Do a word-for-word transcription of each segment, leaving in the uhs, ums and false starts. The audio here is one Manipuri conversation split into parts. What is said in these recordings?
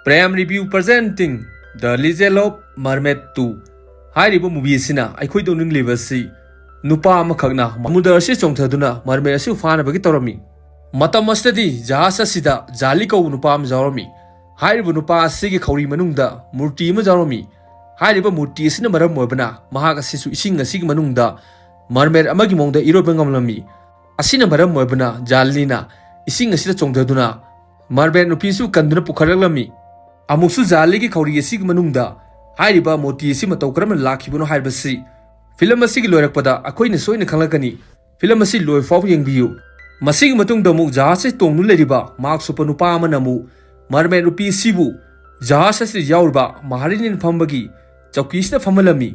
Prem Review presenting The Legend of Mermaid two ꯍꯥꯏꯔꯤꯕ movie ꯑꯁꯤꯅ ꯑꯩꯈꯣꯏꯗ ꯎꯠꯅꯤꯡꯂꯤꯕꯁꯤ ꯅꯨꯄꯥ ꯑꯃꯈꯛꯅ ꯁꯃꯨꯗ꯭ꯔ ꯑꯁꯤ ꯆꯣꯡꯊꯗꯨꯅ mermaid ꯑꯁꯤꯕꯨ ꯐꯥꯅꯕꯒꯤ ꯇꯧꯔꯝꯃꯤ꯫ ꯃꯇꯝ ꯑꯁꯤꯗꯗꯤ ꯖꯍꯥꯖ ꯑꯁꯤꯗ ꯖꯥꯂꯤ ꯀꯧꯕ ꯅꯨꯄꯥ ꯑꯃ ꯌꯥꯎꯔꯝꯃꯤ꯫ ꯍꯥꯏꯔꯤꯕ ꯅꯨꯄꯥ ꯑꯁꯤꯒꯤ ꯈꯧꯔꯤ ꯃꯅꯨꯡꯗ ꯃꯨꯔꯇꯤ ꯑꯃ ꯌꯥꯎꯔꯝꯃꯤ꯫ ꯍꯥꯏꯔꯤꯕ ꯃꯨꯔꯇꯤ ꯑꯁꯤꯅ ꯃꯔꯝ ꯑꯣꯏꯕꯅ ꯃꯍꯥꯛ ꯑꯁꯤꯁꯨ ꯏꯁꯤꯡ ꯑꯁꯤꯒꯤ ꯃꯅꯨꯡꯗ mermaid ꯑꯃꯒꯤ ꯃꯑꯣꯡꯗ ꯏꯔꯣꯏꯕ ꯉꯝꯂꯝꯃꯤ꯫ ꯑꯁꯤꯅ ꯃꯔꯝ ꯑꯣꯏꯕꯅ ꯖꯥꯂꯤꯅ ꯏꯁꯤꯡ ꯑꯁꯤꯗ ꯆꯣꯡꯊꯗꯨꯅ mermaid ꯅꯨꯄꯤꯁꯨ ꯀꯟꯗꯨꯅ ꯄꯨꯈꯠꯂꯛꯂꯝꯃꯤ꯫ ꯑꯃꯨꯛꯁꯨ ꯖꯥꯂꯤꯒꯤ ꯈꯧꯔꯤ ꯑꯁꯤꯒꯤ ꯃꯅꯨꯡꯗ ꯍꯥꯏꯔꯤꯕ ꯃꯨꯔꯇꯤ ꯑꯁꯤ ꯃꯇꯧ ꯀꯔꯝꯅ ꯂꯥꯛꯈꯤꯕꯅꯣ ꯍꯥꯏꯕꯁꯤ film ꯑꯁꯤꯒꯤ ꯂꯣꯏꯔꯛꯄꯗ ꯑꯩꯈꯣꯏꯅ ꯁꯣꯏꯅ ꯈꯪꯂꯛꯀꯅꯤ꯫ Film ꯑꯁꯤ ꯂꯣꯏ ꯐꯥꯎꯕ ꯌꯦꯡꯕꯤꯌꯨ꯫ ꯃꯁꯤꯒꯤ ꯃꯇꯨꯡꯗ ꯑꯃꯨꯛ ꯖꯍꯥꯖ ꯑꯁꯤ ꯇꯣꯡꯗꯨꯅ ꯂꯩꯔꯤꯕ mask ꯎꯞꯄ ꯅꯨꯄꯥ ꯑꯃꯅ ꯑꯃꯨꯛ mermaid ꯅꯨꯄꯤ ꯑꯁꯤꯕꯨ ꯖꯍꯥꯖ ꯑꯁꯤꯗ ꯌꯥꯎꯔꯤꯕ ꯃꯍꯥꯔꯥꯅꯤꯅ ꯐꯝꯕꯒꯤ ꯆꯧꯀꯤ ꯑꯁꯤꯗ ꯐꯝꯍꯜꯂꯝꯃꯤ꯫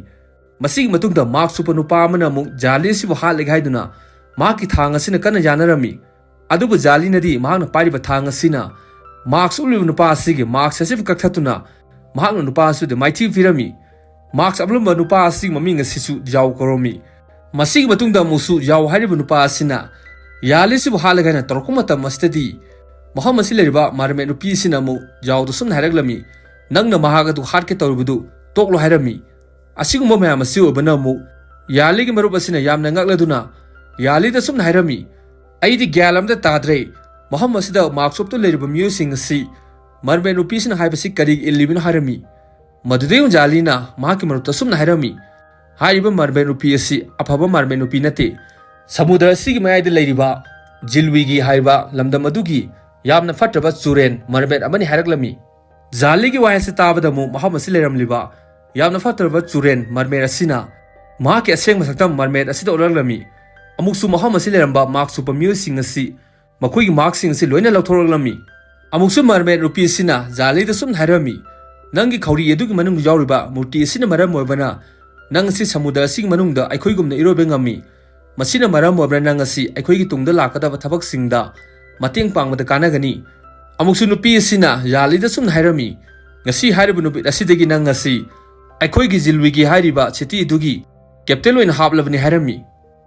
ꯃꯁꯤꯒꯤ ꯃꯇꯨꯡꯗ mask ꯎꯞꯄ ꯅꯨꯄꯥ ꯑꯃꯅ ꯑꯃꯨꯛ ꯖꯥꯂꯤ ꯑꯁꯤꯕꯨ ꯍꯥꯠꯂꯒꯦ ꯍꯥꯏꯗꯨꯅ ꯃꯍꯥꯛꯀꯤ ꯊꯥꯡ ꯑꯁꯤꯅ ꯀꯟꯅ ꯌꯥꯅꯔꯝꯃꯤ꯫ ꯑꯗꯨꯕꯨ ꯖꯥꯂꯤꯅꯗꯤ ꯃꯍꯥꯛꯅ ꯄꯥꯏꯔꯤꯕ ꯊꯥꯡ ꯑꯁꯤꯅ mask ꯎꯞꯂꯤꯕ ꯅꯨꯄꯥ ꯑꯁꯤꯒꯤ mask ꯑꯁꯤꯕꯨ ꯀꯛꯊꯠꯇꯨꯅ ꯃꯍꯥꯛꯅ ꯅꯨꯄꯥ ꯑꯁꯤꯗ ꯃꯥꯏꯊꯤ ꯄꯤꯔꯝꯃꯤ꯫ Mask ꯎꯞꯂꯝꯕ ꯅꯨꯄꯥ ꯑꯁꯤꯒꯤ ꯃꯃꯤꯡ ꯑꯁꯤꯁꯨ ꯌꯥꯎ ꯀꯧꯔꯝꯃꯤ꯫ ꯃꯁꯤꯒꯤ ꯃꯇꯨꯡꯗ ꯑꯃꯨꯛꯁꯨ ꯌꯥꯎ ꯍꯥꯏꯔꯤꯕ ꯅꯨꯄꯥ ꯑꯁꯤꯅ ꯌꯥꯂꯤꯁꯤꯕꯨ ꯍꯥꯠꯂꯒꯦ ꯍꯥꯏꯅ ꯇꯧꯔꯛꯄ ꯃꯇꯝ ꯑꯁꯤꯗꯗꯤ ꯃꯐꯝ ꯑꯁꯤ ꯂꯩꯔꯤꯕ mermaid ꯅꯨꯄꯤ ꯑꯁꯤꯅ ꯑꯃꯨꯛ ꯌꯥꯎꯗ ꯁꯨꯝꯅ ꯍꯥꯏꯔꯛꯂꯝꯃꯤ, "ꯅꯪꯅ ꯃꯍꯥꯛ ꯑꯗꯨ ꯍꯥꯠꯀꯦ ꯇꯧꯔꯤꯕꯗꯨ ꯇꯣꯛꯂꯣ" ꯍꯥꯏꯔꯝꯃꯤ꯫ ꯑꯁꯤꯒꯨꯝꯕ ꯃꯌꯥꯝ ꯑꯁꯤ ꯑꯣꯏꯕꯅ ꯑꯃꯨꯛ ꯌꯥꯂꯤꯒꯤ ꯃꯔꯨꯞ ꯑꯁꯤꯅ ꯌꯥꯝꯅ ꯉꯛꯂꯗꯨꯅ ꯌꯥꯂꯤꯗ ꯁꯨꯝꯅ ꯍꯥꯏꯔꯝꯃꯤ, "ꯑꯩꯗꯤ ꯒ꯭ꯌꯥꯟ ꯑꯝꯇ ꯇꯥꯗ꯭ꯔꯦ꯫ ꯃꯐꯝ ꯑꯁꯤꯗ mask ꯎꯞꯇꯨꯅ ꯂꯩꯔꯤꯕ ꯃꯤꯑꯣꯏꯁꯤꯡ ꯑꯁꯤ mermaid ꯅꯨꯄꯤꯁꯤꯅ ꯍꯥꯏꯕꯁꯤ ꯀꯔꯤꯒꯤ ꯏꯜꯂꯤꯕꯅꯣ?" ꯍꯥꯏꯔꯝꯃꯤ꯫ ꯃꯗꯨꯗꯩ ꯖꯥꯂꯤꯅ ꯃꯍꯥꯛꯀꯤ ꯃꯔꯨꯞꯇ ꯁꯨꯝꯅ ꯍꯥꯏꯔꯝꯃꯤ, "ꯍꯥꯏꯔꯤꯕ mermaid ꯅꯨꯄꯤ ꯑꯁꯤ ꯑꯐꯕ mermaid ꯅꯨꯄꯤ ꯅꯠꯇꯦ꯫ ꯁꯃꯨꯗ꯭ꯔ ꯑꯁꯤꯒꯤ ꯃꯌꯥꯏꯗ ꯂꯩꯔꯤꯕ ꯖꯤꯜꯋꯤꯒꯤ ꯍꯥꯏꯔꯤꯕ ꯂꯝꯗꯝ ꯑꯗꯨꯒꯤ ꯌꯥꯝꯅ ꯐꯠꯇ꯭ꯔꯕ ꯆꯨꯔꯦꯟ mermaid ꯑꯃꯅꯤ" ꯍꯥꯏꯔꯛꯂꯝꯃꯤ꯫ ꯖꯥꯂꯤꯒꯤ ꯋꯥꯍꯩ ꯑꯁꯤ ꯇꯥꯕꯗ ꯑꯃꯨꯛ ꯃꯐꯝ ꯑꯁꯤ ꯂꯩꯔꯝꯂꯤꯕ ꯌꯥꯝꯅ ꯐꯠꯇ꯭ꯔꯕ ꯆꯨꯔꯦꯟ mermaid ꯑꯁꯤꯅ ꯃꯍꯥꯛꯀꯤ ꯑꯁꯦꯡꯕ ꯁꯛꯇꯝ mermaid ꯑꯁꯤꯗ ꯎꯠꯂꯛꯂꯝꯃꯤ꯫ ꯑꯃꯨꯛꯁꯨ ꯃꯐꯝ ꯑꯁꯤ ꯂꯩꯔꯝꯕ mask ꯎꯞꯄ ꯃꯤꯑꯣꯏꯁꯤꯡ ꯑꯁꯤ ꯃꯈꯣꯏꯒꯤ mask ꯁꯤꯡ ꯑꯁꯤ ꯂꯣꯏꯅ ꯂꯧꯊꯣꯔꯛꯂꯝꯃꯤ꯫ ꯑꯃꯨꯛꯁꯨ mermaid ꯅꯨꯄꯤ ꯑꯁꯤꯅ ꯖꯥꯂꯤꯗ ꯁꯨꯝꯅ ꯍꯥꯏꯔꯝꯃꯤ, "ꯅꯪꯒꯤ ꯈꯧꯔꯤ ꯑꯗꯨꯒꯤ ꯃꯅꯨꯡꯗ ꯌꯥꯎꯔꯤꯕ ꯃꯨꯔꯇꯤ ꯑꯁꯤꯅ ꯃꯔꯝ ꯑꯣꯏꯕꯅ ꯅꯪ ꯑꯁꯤ ꯁꯃꯨꯗ꯭ꯔ ꯑꯁꯤꯒꯤ ꯃꯅꯨꯡꯗ ꯑꯩꯈꯣꯏꯒꯨꯝꯅ ꯏꯔꯣꯏꯕ ꯉꯝꯃꯤ꯫ ꯃꯁꯤꯅ ꯃꯔꯝ ꯑꯣꯏꯕꯅ ꯅꯪ ꯑꯁꯤ ꯑꯩꯈꯣꯏꯒꯤ ꯇꯨꯡꯗ ꯂꯥꯛꯀꯗꯕ ꯊꯕꯛꯁꯤꯡꯗ ꯃꯇꯦꯡ ꯄꯥꯡꯕꯗ ꯀꯥꯟꯅꯒꯅꯤ"꯫ ꯑꯃꯨꯛꯁꯨ ꯅꯨꯄꯤ ꯑꯁꯤꯅ ꯖꯥꯂꯤꯗ ꯁꯨꯝꯅ ꯍꯥꯏꯔꯝꯃꯤ, "ꯉꯁꯤ ꯍꯥꯏꯔꯤꯕ ꯅꯨꯃꯤꯠ ꯑꯁꯤꯗꯒꯤ ꯅꯪ ꯑꯁꯤ ꯑꯩꯈꯣꯏꯒꯤ ꯖꯤꯜꯋꯤꯒꯤ ꯍꯥꯏꯔꯤꯕ city ꯑꯗꯨꯒꯤ captain ꯑꯣꯏꯅ ꯍꯥꯞꯂꯕꯅꯤ" ꯍꯥꯏꯔꯝꯃꯤ꯫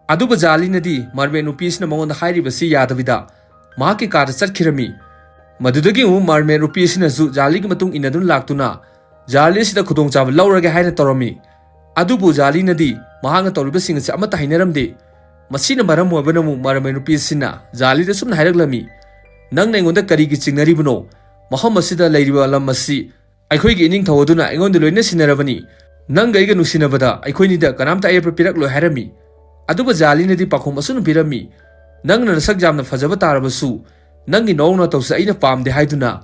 ꯑꯗꯨꯕꯨ ꯖꯥꯂꯤꯅꯗꯤ mermaid ꯅꯨꯄꯤꯁꯤꯅ ꯃꯉꯣꯟꯗ ꯍꯥꯏꯔꯤꯕꯁꯤ ꯌꯥꯗꯕꯤꯗ ꯃꯍꯥꯛꯀꯤ ꯀꯥꯗ ꯆꯠꯈꯤꯔꯝꯃꯤ꯫ ꯃꯗꯨꯗꯒꯤ ꯑꯃꯨꯛ ꯃꯔꯃꯦꯠ ꯅꯨꯄꯤ ꯑꯁꯤꯅꯁꯨ ꯖꯥꯂꯤꯒꯤ ꯃꯇꯨꯡ ꯏꯟꯅꯗꯨꯅ ꯂꯥꯛꯇꯨꯅ ꯖꯥꯂꯤ ꯑꯁꯤꯗ ꯈꯨꯗꯣꯡꯆꯥꯕ ꯂꯧꯔꯒꯦ ꯍꯥꯏꯅ ꯇꯧꯔꯝꯃꯤ꯫ ꯑꯗꯨꯕꯨ ꯖꯥꯂꯤꯅꯗꯤ ꯃꯍꯥꯛꯅ ꯇꯧꯔꯤꯕꯁꯤꯡ ꯑꯁꯤ ꯑꯃꯠꯇ ꯍꯩꯅꯔꯝꯗꯦ꯫ ꯃꯁꯤꯅ ꯃꯔꯝ ꯑꯣꯏꯕꯅ ꯑꯃꯨꯛ ꯃꯔꯃꯦꯠ ꯅꯨꯄꯤ ꯑꯁꯤꯅ ꯖꯥꯂꯤꯗ ꯁꯨꯝꯅ ꯍꯥꯏꯔꯛꯂꯝꯃꯤ, "ꯅꯪꯅ ꯑꯩꯉꯣꯟꯗ ꯀꯔꯤꯒꯤ ꯆꯤꯡꯅꯔꯤꯕꯅꯣ? ꯃꯐꯝ ꯑꯁꯤꯗ ꯂꯩꯔꯤꯕ ꯂꯝ ꯑꯁꯤ ꯑꯩꯈꯣꯏꯒꯤ ꯏꯅꯤꯡꯊꯧ ꯑꯗꯨꯅ ꯑꯩꯉꯣꯟꯗ ꯂꯣꯏꯅ ꯁꯤꯟꯅꯔꯕꯅꯤ꯫ ꯅꯪꯒ ꯑꯩꯒ ꯅꯨꯡꯁꯤꯅꯕꯗ ꯑꯩꯈꯣꯏꯅꯤꯗ ꯀꯅꯥꯝꯇ ꯑꯌꯦꯠꯄ ꯄꯤꯔꯛꯂꯣꯏ" ꯍꯥꯏꯔꯝꯃꯤ꯫ ꯑꯗꯨꯒ ꯖꯥꯂꯤꯅꯗꯤ ꯄꯥꯎꯈꯨꯝ ꯑꯁꯨꯝꯅ ꯄꯤꯔꯝꯃꯤ, "ꯅꯪꯅ ꯅꯁꯛ ꯌꯥꯝꯅ ꯐꯖꯕ ꯇꯥꯔꯕꯁꯨ ꯅꯪꯒꯤ ꯅꯑꯣꯡ ꯅꯇꯧꯁꯦ ꯑꯩꯅ ꯄꯥꯝꯗꯦ" ꯍꯥꯏꯗꯨꯅ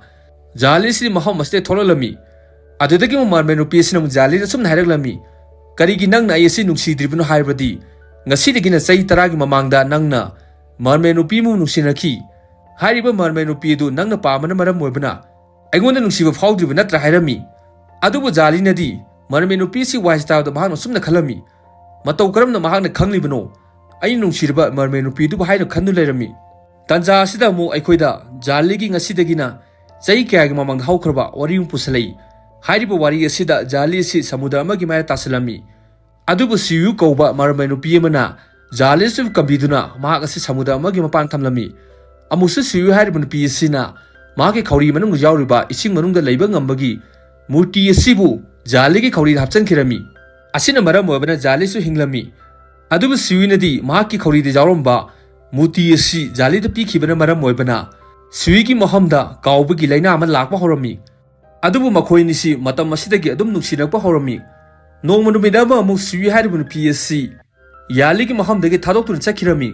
ꯖꯥꯂꯤꯁꯤꯗꯤ ꯃꯐꯝ ꯑꯁꯤꯗꯒꯤ ꯊꯣꯛꯂꯛꯂꯝꯃꯤ꯫ ꯑꯗꯨꯗꯒꯤ ꯑꯃꯨꯛ ꯃꯔꯃꯦꯠ ꯅꯨꯄꯤ ꯑꯁꯤꯅ ꯑꯃꯨꯛ ꯖꯥꯂꯤꯗ ꯑꯁꯨꯝꯅ ꯍꯥꯏꯔꯛꯂꯝꯃꯤ, "ꯀꯔꯤꯒꯤ ꯅꯪꯅ ꯑꯩ ꯑꯁꯤ ꯅꯨꯡꯁꯤꯗ꯭ꯔꯤꯕꯅꯣ ꯍꯥꯏꯔꯕꯗꯤ ꯉꯁꯤꯗꯒꯤꯅ ꯆꯍꯤ ꯇꯔꯥꯒꯤ ꯃꯃꯥꯡꯗ ꯅꯪꯅ ꯃꯔꯃꯦꯠ ꯅꯨꯄꯤ ꯑꯃꯕꯨ ꯅꯨꯡꯁꯤꯅꯈꯤ꯫ ꯍꯥꯏꯔꯤꯕ ꯃꯔꯃꯦꯠ ꯅꯨꯄꯤ ꯑꯗꯨ ꯅꯪꯅ ꯄꯥꯝꯕꯅ ꯃꯔꯝ ꯑꯣꯏꯕꯅ ꯑꯩꯉꯣꯟꯗ ꯅꯨꯡꯁꯤꯕ ꯐꯥꯎꯗ꯭ꯔꯤꯕ ꯅꯠꯇ꯭ꯔꯥ?" ꯍꯥꯏꯔꯝꯃꯤ꯫ ꯑꯗꯨꯕꯨ ꯖꯥꯂꯤꯅꯗꯤ ꯃꯔꯃꯦꯠ ꯅꯨꯄꯤ ꯑꯁꯤ ꯋꯥꯏꯁꯤ ꯇꯥꯕꯗ ꯃꯍꯥꯛꯅ ꯑꯁꯨꯝꯅ ꯈꯜꯂꯝꯃꯤ, "ꯃꯇꯧ ꯀꯔꯝꯅ ꯃꯍꯥꯛꯅ ꯈꯪꯂꯤꯕꯅꯣ? ꯑꯩꯅ ꯅꯨꯡꯁꯤꯔꯤꯕ ꯃꯔꯃꯦꯠ ꯅꯨꯄꯤꯗꯨꯕꯨ" ꯍꯥꯏꯅ ꯈꯟꯗꯨꯅ ꯂꯩꯔꯝꯃꯤ꯫ ꯇꯥꯟꯖꯥ ꯑꯁꯤꯗ ꯑꯃꯨꯛ ꯑꯩꯈꯣꯏꯗ ꯖꯥꯂꯤꯒꯤ ꯉꯁꯤꯗꯒꯤꯅ ꯆꯍꯤ ꯀꯌꯥꯒꯤ ꯃꯃꯥꯡꯗ ꯍꯧꯈ꯭ꯔꯕ ꯋꯥꯔꯤ ꯑꯃ ꯄꯨꯁꯜꯂꯛꯏ꯫ ꯍꯥꯏꯔꯤꯕ ꯋꯥꯔꯤ ꯑꯁꯤꯗ ꯖꯥꯂꯤ ꯑꯁꯤ ꯁꯃꯨꯗ꯭ꯔ ꯑꯃꯒꯤ ꯃꯌꯥꯏꯗ ꯇꯥꯁꯤꯜꯂꯝꯃꯤ꯫ ꯑꯗꯨꯕꯨ ꯁꯤꯌꯨ ꯀꯧꯕ ꯃꯔꯃꯦꯠ ꯅꯨꯄꯤ ꯑꯃꯅ ꯖꯥꯂꯤꯁꯤꯕꯨ ꯀꯟꯕꯤꯗꯨꯅ ꯃꯍꯥꯛ ꯑꯁꯤ ꯁꯃꯨꯗ꯭ꯔ ꯑꯃꯒꯤ ꯃꯄꯥꯟ ꯊꯝꯂꯝꯃꯤ꯫ ꯑꯃꯨꯛꯁꯨ ꯁꯤꯌꯨ ꯍꯥꯏꯔꯤꯕ ꯅꯨꯄꯤ ꯑꯁꯤꯅ ꯃꯍꯥꯛꯀꯤ ꯈꯧꯔꯤ ꯃꯅꯨꯡꯗ ꯌꯥꯎꯔꯤꯕ ꯏꯁꯤꯡ ꯃꯅꯨꯡꯗ ꯂꯩꯕ ꯉꯝꯕꯒꯤ ꯃꯨꯔꯇꯤ ꯑꯁꯤꯕꯨ ꯖꯥꯂꯤꯒꯤ ꯈꯧꯔꯤꯗ ꯍꯥꯞꯆꯤꯟꯈꯤꯔꯝꯃꯤ꯫ ꯑꯁꯤꯅ ꯃꯔꯝ ꯑꯣꯏꯕꯅ ꯖꯥꯂꯤꯁꯨ ꯍꯤꯡꯂꯝꯃꯤ꯫ ꯑꯗꯨꯕꯨ ꯁꯤꯌꯨꯅꯗꯤ ꯃꯍꯥꯛꯀꯤ ꯈꯧꯔꯤꯗ ꯌꯥꯎꯔꯝꯕ ꯃꯨꯔꯇꯤ ꯑꯁꯤ ꯖꯥꯂꯤꯗ ꯄꯤꯈꯤꯕꯅ ꯃꯔꯝ ꯑꯣꯏꯕꯅ ꯁꯤꯌꯨꯒꯤ ꯃꯐꯝꯗ ꯀꯥꯎꯕꯒꯤ ꯂꯥꯏꯅꯥ ꯑꯃ ꯂꯥꯛꯄ ꯍꯧꯔꯝꯃꯤ꯫ ꯑꯗꯨꯕꯨ ꯃꯈꯣꯏ ꯑꯅꯤꯁꯤ ꯃꯇꯝ ꯑꯁꯤꯗꯒꯤ ꯑꯗꯨꯝ ꯅꯨꯡꯁꯤꯅꯔꯛꯄ ꯍꯧꯔꯝꯃꯤ꯫ ꯅꯣꯡꯃ ꯅꯨꯃꯤꯠ ꯑꯃ ꯑꯃꯨꯛ ꯁꯤꯌꯨ ꯍꯥꯏꯔꯤꯕ ꯅꯨꯄꯤ ꯑꯁꯤ ꯌꯥꯂꯤꯒꯤ ꯃꯐꯝꯗꯒꯤ ꯊꯥꯗꯣꯛꯇꯨꯅ ꯆꯠꯈꯤꯔꯝꯃꯤ꯫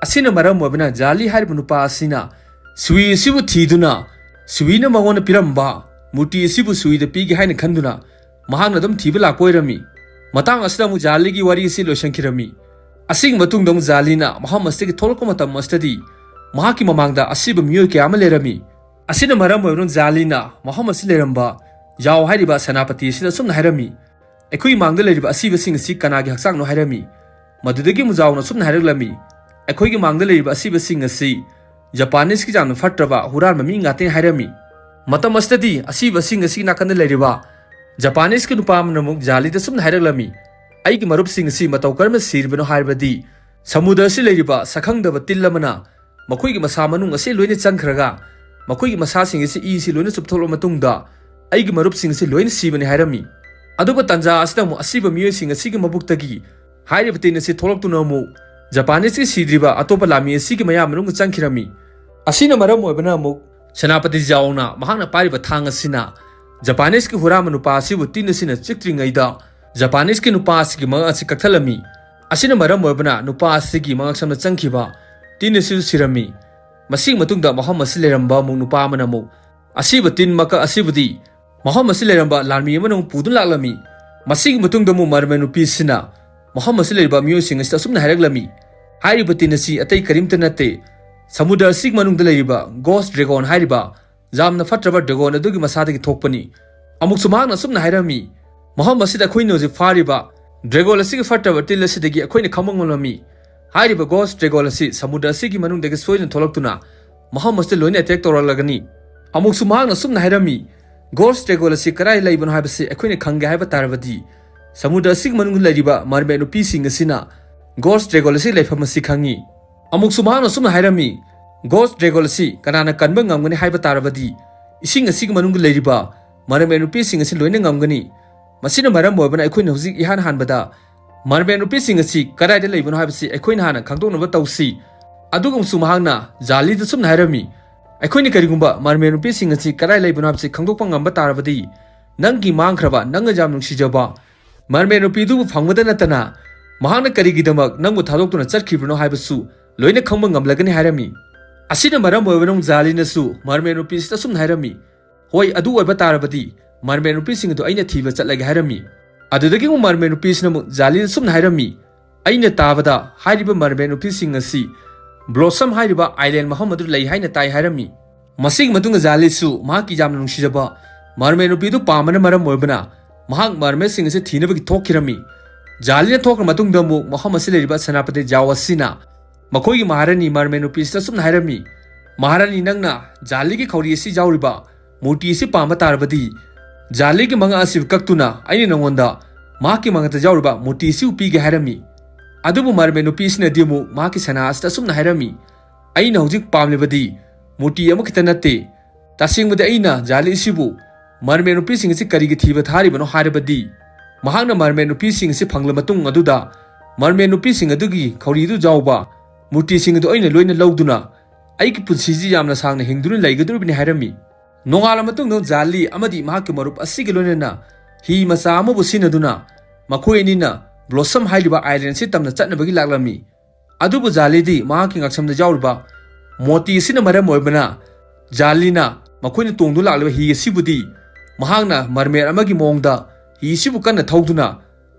ꯑꯁꯤꯅ ꯃꯔꯝ ꯑꯣꯏꯕꯅ ꯖꯥꯂꯤ ꯍꯥꯏꯔꯤꯕ ꯅꯨꯄꯥ ꯑꯁꯤꯅ ꯁꯨꯏ ꯑꯁꯤꯕꯨ ꯊꯤꯗꯨꯅ ꯁꯨꯏꯅ ꯃꯉꯣꯟꯗ ꯄꯤꯔꯝꯕ ꯃꯨꯔꯇꯤ ꯑꯁꯤꯕꯨ ꯁꯨꯏꯗ ꯄꯤꯒꯦ ꯍꯥꯏꯅ ꯈꯟꯗꯨꯅ ꯃꯍꯥꯛꯅ ꯑꯗꯨꯝ ꯊꯤꯕ ꯂꯥꯛꯄ ꯑꯣꯏꯔꯝꯃꯤ꯫ ꯃꯇꯥꯡ ꯑꯁꯤꯗ ꯑꯃꯨꯛ ꯖꯥꯂꯤꯒꯤ ꯋꯥꯔꯤ ꯑꯁꯤ ꯂꯣꯏꯁꯤꯟꯈꯤꯔꯝꯃꯤ꯫ ꯑꯁꯤꯒꯤ ꯃꯇꯨꯡꯗ ꯑꯃꯨꯛ ꯖꯥꯂꯤꯅ ꯃꯐꯝ ꯑꯁꯤꯗꯒꯤ ꯊꯣꯛꯂꯛꯄ ꯃꯇꯝ ꯑꯁꯤꯗꯗꯤ ꯃꯍꯥꯛꯀꯤ ꯃꯃꯥꯡꯗ ꯑꯁꯤꯕ ꯃꯤꯑꯣꯏ ꯀꯌꯥ ꯑꯃ ꯂꯩꯔꯝꯃꯤ꯫ ꯑꯁꯤꯅ ꯃꯔꯝ ꯑꯣꯏꯔꯒ ꯖꯥꯂꯤꯅ ꯃꯐꯝ ꯑꯁꯤ ꯂꯩꯔꯝꯕ ꯌꯥꯎ ꯍꯥꯏꯔꯤꯕ ꯁꯦꯅꯥꯄꯇꯤ ꯑꯁꯤꯗ ꯑꯁꯨꯝꯅ ꯍꯥꯏꯔꯝꯃꯤ, "ꯑꯩꯈꯣꯏꯒꯤ ꯃꯥꯡꯗ ꯂꯩꯔꯤꯕ ꯑꯁꯤꯕꯁꯤꯡ ꯑꯁꯤ ꯀꯅꯥꯒꯤ ꯍꯛꯆꯥꯡꯅꯣ?" ꯍꯥꯏꯔꯝꯃꯤ꯫ ꯃꯗꯨꯗꯒꯤ ꯃꯨꯖꯥꯎꯅ ꯑꯁꯨꯝꯅ ꯍꯥꯏꯔꯛꯂꯝꯃꯤ, "ꯑꯩꯈꯣꯏꯒꯤ ꯃꯥꯡꯗ ꯂꯩꯔꯤꯕ ꯑꯁꯤꯕꯁꯤꯡ ꯑꯁꯤ ꯖꯄꯥꯅꯤꯁꯀꯤ ꯌꯥꯝꯅ ꯐꯠꯇ꯭ꯔꯕ ꯍꯨꯔꯥꯟꯕ ꯃꯤ ꯉꯥꯛꯇꯅꯤ" ꯍꯥꯏꯔꯝꯃꯤ꯫ ꯃꯇꯝ ꯑꯁꯤꯗꯗꯤ ꯑꯁꯤꯕꯁꯤꯡ ꯑꯁꯤꯒꯤ ꯅꯥꯀꯟꯗ ꯂꯩꯔꯤꯕ ꯖꯄꯥꯅꯤꯁꯀꯤ ꯅꯨꯄꯥ ꯑꯃꯅ ꯑꯃꯨꯛ ꯖꯥꯂꯤꯗ ꯑꯁꯨꯝꯅ ꯍꯥꯏꯔꯛꯂꯝꯃꯤ, "ꯑꯩꯒꯤ ꯃꯔꯨꯞꯁꯤꯡ ꯑꯁꯤ ꯃꯇꯧ ꯀꯔꯝꯅ ꯁꯤꯔꯤꯕꯅꯣ ꯍꯥꯏꯔꯕꯗꯤ ꯁꯃꯨꯗ꯭ꯔ ꯑꯁꯤ ꯂꯩꯔꯤꯕ ꯁꯛꯈꯪꯗꯕ ꯇꯤꯜ ꯑꯃꯅ ꯃꯈꯣꯏꯒꯤ ꯃꯁꯥ ꯃꯅꯨꯡ ꯑꯁꯤ ꯂꯣꯏꯅ ꯆꯪꯈ꯭ꯔꯒ ꯃꯈꯣꯏꯒꯤ ꯃꯁꯥꯁꯤꯡ ꯑꯁꯤ ꯏꯁꯤ ꯂꯣꯏꯅ ꯆꯨꯞꯊꯣꯛꯂꯕ ꯃꯇꯨꯡꯗ ꯑꯩꯒꯤ ꯃꯔꯨꯞꯁꯤꯡ ꯑꯁꯤ ꯂꯣꯏꯅ ꯁꯤꯕꯅꯤ ꯍꯥꯏꯔꯝꯃꯤ꯫ ꯑꯗꯨꯕꯨ ꯇꯥꯟꯖꯥ ꯑꯁꯤꯗ ꯑꯃꯨꯛ ꯑꯁꯤꯕ ꯃꯤꯑꯣꯏꯁꯤꯡ ꯑꯁꯤꯒꯤ ꯃꯕꯨꯛꯇꯒꯤ ꯍꯥꯏꯔꯤꯕ ꯇꯤꯟ ꯑꯁꯤ ꯊꯣꯛꯂꯛꯇꯨꯅ ꯑꯃꯨꯛ ꯖꯄꯥꯅꯤꯁꯀꯤ ꯁꯤꯗ꯭ꯔꯤꯕ ꯑꯇꯣꯞꯄ ꯂꯥꯟꯃꯤ ꯑꯁꯤꯒꯤ ꯃꯌꯥ ꯃꯅꯨꯡꯗ ꯆꯪꯈꯤꯔꯝꯃꯤ꯫ ꯑꯁꯤꯅ ꯃꯔꯝ ꯑꯣꯏꯕꯅ ꯑꯃꯨꯛ ꯁꯦꯅꯥꯄꯇꯤ ꯖꯥꯎꯅ ꯃꯍꯥꯛꯅ ꯄꯥꯏꯔꯤꯕ ꯊꯥꯡ ꯑꯁꯤꯅ ꯖꯄꯥꯅꯤꯁꯀꯤ ꯍꯨꯔꯥꯟꯕ ꯅꯨꯄꯥ ꯑꯁꯤꯕꯨ ꯇꯤꯟ ꯑꯁꯤꯅ ꯆꯤꯛꯇ꯭ꯔꯤꯉꯩꯗ ꯖꯄꯥꯅꯤꯁꯀꯤ ꯅꯨꯄꯥ ꯑꯁꯤꯒꯤ ꯃꯉꯛ ꯑꯁꯤ ꯀꯛꯊꯠꯂꯝꯃꯤ꯫ ꯑꯁꯤꯅ ꯃꯔꯝ ꯑꯣꯏꯕꯅ ꯅꯨꯄꯥ ꯑꯁꯤꯒꯤ ꯃꯉꯛꯁꯝꯗ ꯆꯪꯈꯤꯕ ꯇꯤꯟ ꯑꯁꯤꯁꯨ ꯁꯤꯔꯝꯃꯤ꯫ ꯃꯁꯤꯒꯤ ꯃꯇꯨꯡꯗ ꯃꯐꯝ ꯑꯁꯤ ꯂꯩꯔꯝꯕ ꯑꯃꯨꯛ ꯅꯨꯄꯥ ꯑꯃꯅ ꯑꯃꯨꯛ ꯑꯁꯤꯕ ꯇꯤꯟ ꯃꯀꯛ ꯑꯁꯤꯕꯨꯗꯤ ꯃꯐꯝ ꯑꯁꯤ ꯂꯩꯔꯝꯕ ꯂꯥꯟꯃꯤ ꯑꯃꯅ ꯑꯃꯨꯛ ꯄꯨꯗꯨꯅ ꯂꯥꯛꯂꯝꯃꯤ꯫ ꯃꯁꯤꯒꯤ ꯃꯇꯨꯡꯗ ꯑꯃꯨꯛ ꯃꯔꯃꯦ ꯅꯨꯄꯤꯁꯤꯅ ꯃꯐꯝ ꯑꯁꯤ ꯂꯩꯔꯤꯕ ꯃꯤꯑꯣꯏꯁꯤꯡ ꯑꯁꯤꯗ ꯑꯁꯨꯝꯅ ꯍꯥꯏꯔꯛꯂꯝꯃꯤ, "ꯍꯥꯏꯔꯤꯕ ꯇꯤꯟ ꯑꯁꯤ ꯑꯇꯩ ꯀꯔꯤꯝꯇ ꯅꯠꯇꯦ, ꯁꯃꯨꯗ꯭ꯔ ꯑꯁꯤꯒꯤ ꯃꯅꯨꯡꯗ ꯂꯩꯔꯤꯕ ꯒꯣꯁ ꯗ꯭ꯔꯦꯒꯣꯟ ꯍꯥꯏꯔꯤꯕ ꯌꯥꯝꯅ ꯐꯠꯇ꯭ꯔꯕ ꯗ꯭ꯔꯦꯒꯣꯟ ꯑꯗꯨꯒꯤ ꯃꯁꯥꯗꯒꯤ ꯊꯣꯛꯄꯅꯤ"꯫ ꯑꯃꯨꯛꯁꯨ ꯃꯍꯥꯛꯅ ꯑꯁꯨꯝꯅ ꯍꯥꯏꯔꯝꯃꯤ, "ꯃꯐꯝ ꯑꯁꯤꯗ ꯑꯩꯈꯣꯏꯅ ꯍꯧꯖꯤꯛ ꯐꯥꯔꯤꯕ ꯗ꯭ꯔꯦꯒꯣꯟ ꯑꯁꯤꯒꯤ ꯐꯠꯇꯕ ꯇꯤꯜ ꯑꯁꯤꯗꯒꯤ ꯑꯩꯈꯣꯏꯅ ꯈꯪꯕ ꯉꯝꯂꯝꯃꯤ꯫ ꯍꯥꯏꯔꯤꯕ ꯒꯣꯁ ꯗ꯭ꯔꯦꯒꯣꯟ ꯑꯁꯤ ꯁꯃꯨꯗ꯭ꯔ ꯑꯁꯤꯒꯤ ꯃꯅꯨꯡꯗꯒꯤ ꯁꯣꯏꯗꯅ ꯊꯣꯛꯂꯛꯇꯨꯅ ꯃꯐꯝ ꯑꯁꯤꯗ ꯂꯣꯏꯅ ꯑꯦꯇꯦꯛ ꯇꯧꯔꯛꯂꯒꯅꯤ"꯫ ꯑꯃꯨꯛꯁꯨ ꯃꯍꯥꯛꯅ ꯑꯁꯨꯝꯅ ꯍꯥꯏꯔꯝꯃꯤ, "ꯒꯣꯁ ꯗ꯭ꯔꯦꯒꯣꯟ ꯑꯁꯤ ꯀꯗꯥꯏ ꯂꯩꯕꯅꯣ ꯍꯥꯏꯕꯁꯤ ꯑꯩꯈꯣꯏꯅ ꯈꯪꯒꯦ ꯍꯥꯏꯕ ꯇꯥꯔꯕꯗꯤ ꯁꯃꯨꯗ꯭ꯔ ꯑꯁꯤꯒꯤ ꯃꯅꯨꯡꯗ ꯂꯩꯔꯤꯕ ꯃꯔꯃꯦ ꯅꯨꯄꯤꯁꯤꯡ ꯑꯁꯤꯅ ꯒꯣꯁ ꯗ꯭ꯔꯦꯒꯣꯟ ꯑꯁꯤ ꯂꯩꯐꯝ ꯑꯁꯤ ꯈꯪꯉꯤ"꯫ ꯑꯃꯨꯛꯁꯨ ꯃꯍꯥꯛꯅ ꯑꯁꯨꯝꯅ ꯍꯥꯏꯔꯝꯃꯤ, "ꯒꯣꯁ ꯗ꯭ꯔꯦꯒꯣꯟ ꯑꯁꯤ ꯀꯅꯥꯅ ꯀꯟꯕ ꯉꯝꯒꯅꯤ ꯍꯥꯏꯕ ꯇꯥꯔꯕꯗꯤ ꯏꯁꯤꯡ ꯑꯁꯤꯒꯤ ꯃꯅꯨꯡꯗ ꯂꯩꯔꯤꯕ ꯃꯔꯃꯦ ꯅꯨꯄꯤꯁꯤꯡ ꯑꯁꯤ ꯂꯣꯏꯅ ꯉꯝꯒꯅꯤ"꯫ ꯃꯁꯤꯅ ꯃꯔꯝ ꯑꯣꯏꯕꯅ ꯑꯩꯈꯣꯏꯅ ꯍꯧꯖꯤꯛ ꯏꯍꯥꯟ ꯍꯥꯟꯕꯗ ꯃꯔꯃꯦ ꯅꯨꯄꯤꯁꯤꯡ ꯑꯁꯤ ꯀꯗꯥꯏꯗ ꯂꯩꯕꯅꯣ ꯍꯥꯏꯕꯁꯤ ꯑꯩꯈꯣꯏꯅ ꯍꯥꯟꯅ ꯈꯪꯗꯣꯛꯅꯕ ꯇꯧꯁꯤ꯫ ꯑꯗꯨꯒꯨꯝꯁꯨ ꯃꯍꯥꯛꯅ ꯖꯥꯂꯤꯗ ꯁꯨꯝꯅ ꯍꯥꯏꯔꯝꯃꯤ, "ꯑꯩꯈꯣꯏꯅ ꯀꯔꯤꯒꯨꯝꯕ ꯃꯔꯃꯦ ꯅꯨꯄꯤꯁꯤꯡ ꯑꯁꯤ ꯀꯗꯥꯏ ꯂꯩꯕꯅꯣ ꯍꯥꯏꯕꯁꯤ ꯈꯪꯗꯣꯛꯄ ꯉꯝꯕ ꯇꯥꯔꯕꯗꯤ ꯅꯪꯒꯤ ꯃꯥꯡꯈ꯭ꯔꯕ ꯅꯪꯅ ꯌꯥꯝ ꯅꯨꯡꯁꯤꯖꯕ ꯃꯔꯃꯦ ꯅꯨꯄꯤꯗꯨꯕꯨ ꯐꯪꯕꯗ ꯅꯠꯇꯅ ꯃꯍꯥꯛꯅ ꯀꯔꯤꯒꯤꯗꯃꯛ ꯅꯪꯕꯨ ꯊꯥꯗꯣꯛꯇꯨꯅ ꯆꯠꯈꯤꯕꯅꯣ ꯍꯥꯏꯕꯁꯨ ꯂꯣꯏꯅ ꯈꯪꯕ ꯉꯝꯂꯒꯅꯤ" ꯍꯥꯏꯔꯝꯃꯤ꯫ ꯑꯁꯤꯅ ꯃꯔꯝ ꯑꯣꯏꯕꯅ ꯖꯥꯂꯤꯅꯁꯨ ꯃꯔꯃꯦ ꯅꯨꯄꯤꯁꯤꯗ ꯑꯁꯨꯝꯅ ꯍꯥꯏꯔꯝꯃꯤ, "ꯍꯣꯏ, ꯑꯗꯨ ꯑꯣꯏꯕ ꯇꯥꯔꯕꯗꯤ ꯃꯔꯃꯦ ꯅꯨꯄꯤꯁꯤꯡ ꯑꯗꯨ ꯑꯩꯅ ꯊꯤꯕ ꯆꯠꯂꯒꯦ" ꯍꯥꯏꯔꯝꯃꯤ꯫ ꯑꯗꯨꯗꯒꯤ ꯑꯃꯨꯛ ꯃꯔꯃꯦ ꯅꯨꯄꯤꯁꯤꯅ ꯑꯃꯨꯛ ꯖꯥꯂꯤꯗ ꯁꯨꯝꯅ ꯍꯥꯏꯔꯝꯃꯤ, "ꯑꯩꯅ ꯇꯥꯕꯗ ꯍꯥꯏꯔꯤꯕ ꯃꯔꯃꯦ ꯅꯨꯄꯤꯁꯤꯡ ꯑꯁꯤ ꯕ꯭ꯂꯣꯁꯝ ꯍꯥꯏꯔꯤꯕ ꯑꯥꯏꯂꯦꯟ ꯃꯐꯝ ꯑꯗꯨ ꯂꯩ ꯍꯥꯏꯅ ꯇꯥꯏ" ꯍꯥꯏꯔꯝꯃꯤ꯫ ꯃꯁꯤꯒꯤ ꯃꯇꯨꯡꯗ ꯖꯥꯂꯤꯁꯨ ꯃꯍꯥꯛꯀꯤ ꯌꯥꯝꯅ ꯅꯨꯡꯁꯤꯖꯕ ꯃꯔꯃꯦ ꯅꯨꯄꯤꯗꯨ ꯄꯥꯝꯕꯅ ꯃꯔꯝ ꯑꯣꯏꯕꯅ ꯃꯍꯥꯛ ꯃꯔꯃꯦꯁꯤꯡ ꯑꯁꯤ ꯊꯤꯅꯕꯒꯤ ꯊꯣꯛꯈꯤꯔꯝꯃꯤ꯫ ꯖꯥꯂꯤꯅ ꯊꯣꯛꯈ꯭ꯔ ꯃꯇꯨꯡꯗ ꯑꯃꯨꯛ ꯃꯐꯝ ꯑꯁꯤ ꯂꯩꯔꯤꯕ ꯁꯦꯅꯥꯄꯇꯤ ꯖꯥꯎ ꯑꯁꯤꯅ ꯃꯈꯣꯏꯒꯤ ꯃꯍꯥꯔꯥꯅꯤ ꯃꯔꯃꯦ ꯅꯨꯄꯤꯁꯤꯗ ꯑꯁꯨꯝꯅ ꯍꯥꯏꯔꯝꯃꯤ, "ꯃꯍꯥꯔꯥꯅꯤ, ꯅꯪꯅ ꯖꯥꯂꯤꯒꯤ ꯈꯧꯔꯤ ꯑꯁꯤ ꯌꯥꯎꯔꯤꯕ ꯃꯨꯔꯇꯤ ꯑꯁꯤ ꯄꯥꯝꯕ ꯇꯥꯔꯕꯗꯤ ꯖꯥꯂꯤꯒꯤ ꯃꯉꯛ ꯑꯁꯤ ꯀꯛꯇꯨꯅ ꯑꯩꯅ ꯅꯉꯣꯟꯗ ꯃꯍꯥꯛꯀꯤ ꯃꯉꯛꯇ ꯌꯥꯎꯔꯤꯕ ꯃꯨꯔꯇꯤ ꯑꯁꯤꯕꯨ ꯄꯤꯒꯦ" ꯍꯥꯏꯔꯝꯃꯤ꯫ ꯑꯗꯨꯕꯨ ꯃꯔꯃꯦ ꯅꯨꯄꯤꯁꯤꯅꯗꯤ ꯑꯃꯨꯛ ꯃꯍꯥꯛꯀꯤ ꯁꯅꯥ ꯑꯁꯤꯗ ꯑꯁꯨꯝꯅ ꯍꯥꯏꯔꯝꯃꯤ, "ꯑꯩꯅ ꯍꯧꯖꯤꯛ ꯄꯥꯝꯂꯤꯕꯗꯤ ꯃꯨꯔꯇꯤ ꯑꯃꯈꯛꯇ ꯅꯠꯇꯦ꯫ ꯇꯁꯦꯡꯕꯗꯤ ꯑꯩꯅ ꯖꯥꯂꯤ ꯑꯁꯤꯕꯨ ꯃꯔꯃꯦꯠ ꯅꯨꯄꯤꯁꯤꯡ ꯑꯁꯤ ꯀꯔꯤꯒꯤ ꯊꯤꯕ ꯊꯥꯔꯤꯕꯅꯣ ꯍꯥꯏꯔꯕꯗꯤ, ꯃꯍꯥꯛꯅ ꯃꯔꯃꯦꯠ ꯅꯨꯄꯤꯁꯤꯡ ꯑꯁꯤ ꯐꯪꯂꯕ ꯃꯇꯨꯡ ꯑꯗꯨꯗ ꯃꯔꯃꯦꯠ ꯅꯨꯄꯤꯁꯤꯡ ꯑꯗꯨꯒꯤ ꯈꯧꯔꯤꯗꯨ ꯌꯥꯎꯕ ꯃꯨꯔꯇꯤꯁꯤꯡ ꯑꯗꯨ ꯑꯩꯅ ꯂꯣꯏꯅ ꯂꯧꯗꯨꯅ ꯑꯩꯒꯤ ꯄꯨꯟꯁꯤꯁꯤ ꯌꯥꯝꯅ ꯁꯥꯡꯅ ꯍꯤꯡꯗꯨꯅ ꯂꯩꯒꯗꯧꯔꯤꯕꯅꯤ ꯍꯥꯏꯔꯝꯃꯤ꯫ ꯅꯣꯡꯉꯥꯜꯂ ꯃꯇꯨꯡꯗ ꯖꯥꯂꯤ ꯑꯃꯗꯤ ꯃꯍꯥꯛꯀꯤ ꯃꯔꯨꯞ ꯑꯁꯤꯒ ꯂꯣꯏꯅꯅ ꯍꯤ ꯃꯆꯥ ꯑꯃꯕꯨ ꯁꯤꯖꯤꯟꯅꯗꯨꯅ ꯃꯈꯣꯏ ꯑꯅꯤꯅ ꯕ꯭ꯂꯣꯁꯝ ꯍꯥꯏꯔꯤꯕ ꯑꯥꯏꯂꯦꯟ ꯑꯁꯤ ꯇꯝꯅ ꯆꯠꯅꯕꯒꯤ ꯂꯥꯛꯂꯝꯃꯤ꯫ ꯑꯗꯨꯕꯨ ꯖꯥꯂꯤꯗꯤ ꯃꯍꯥꯛꯀꯤ ꯉꯛꯁꯝꯗ ꯌꯥꯎꯔꯤꯕ ꯃꯣꯇꯤ ꯑꯁꯤꯅ ꯃꯔꯝ ꯑꯣꯏꯕꯅ, ꯖꯥꯂꯤꯅ ꯃꯈꯣꯏꯅ ꯇꯣꯡꯗꯨꯅ ꯂꯥꯛꯂꯤꯕ ꯍꯤ ꯑꯁꯤꯕꯨꯗꯤ ꯃꯍꯥꯛꯅ ꯃꯔꯃꯦꯠ ꯑꯃꯒꯤ ꯃꯑꯣꯡꯗ ꯍꯤ ꯑꯁꯤꯕꯨ ꯀꯟꯅ ꯊꯧꯗꯨꯅ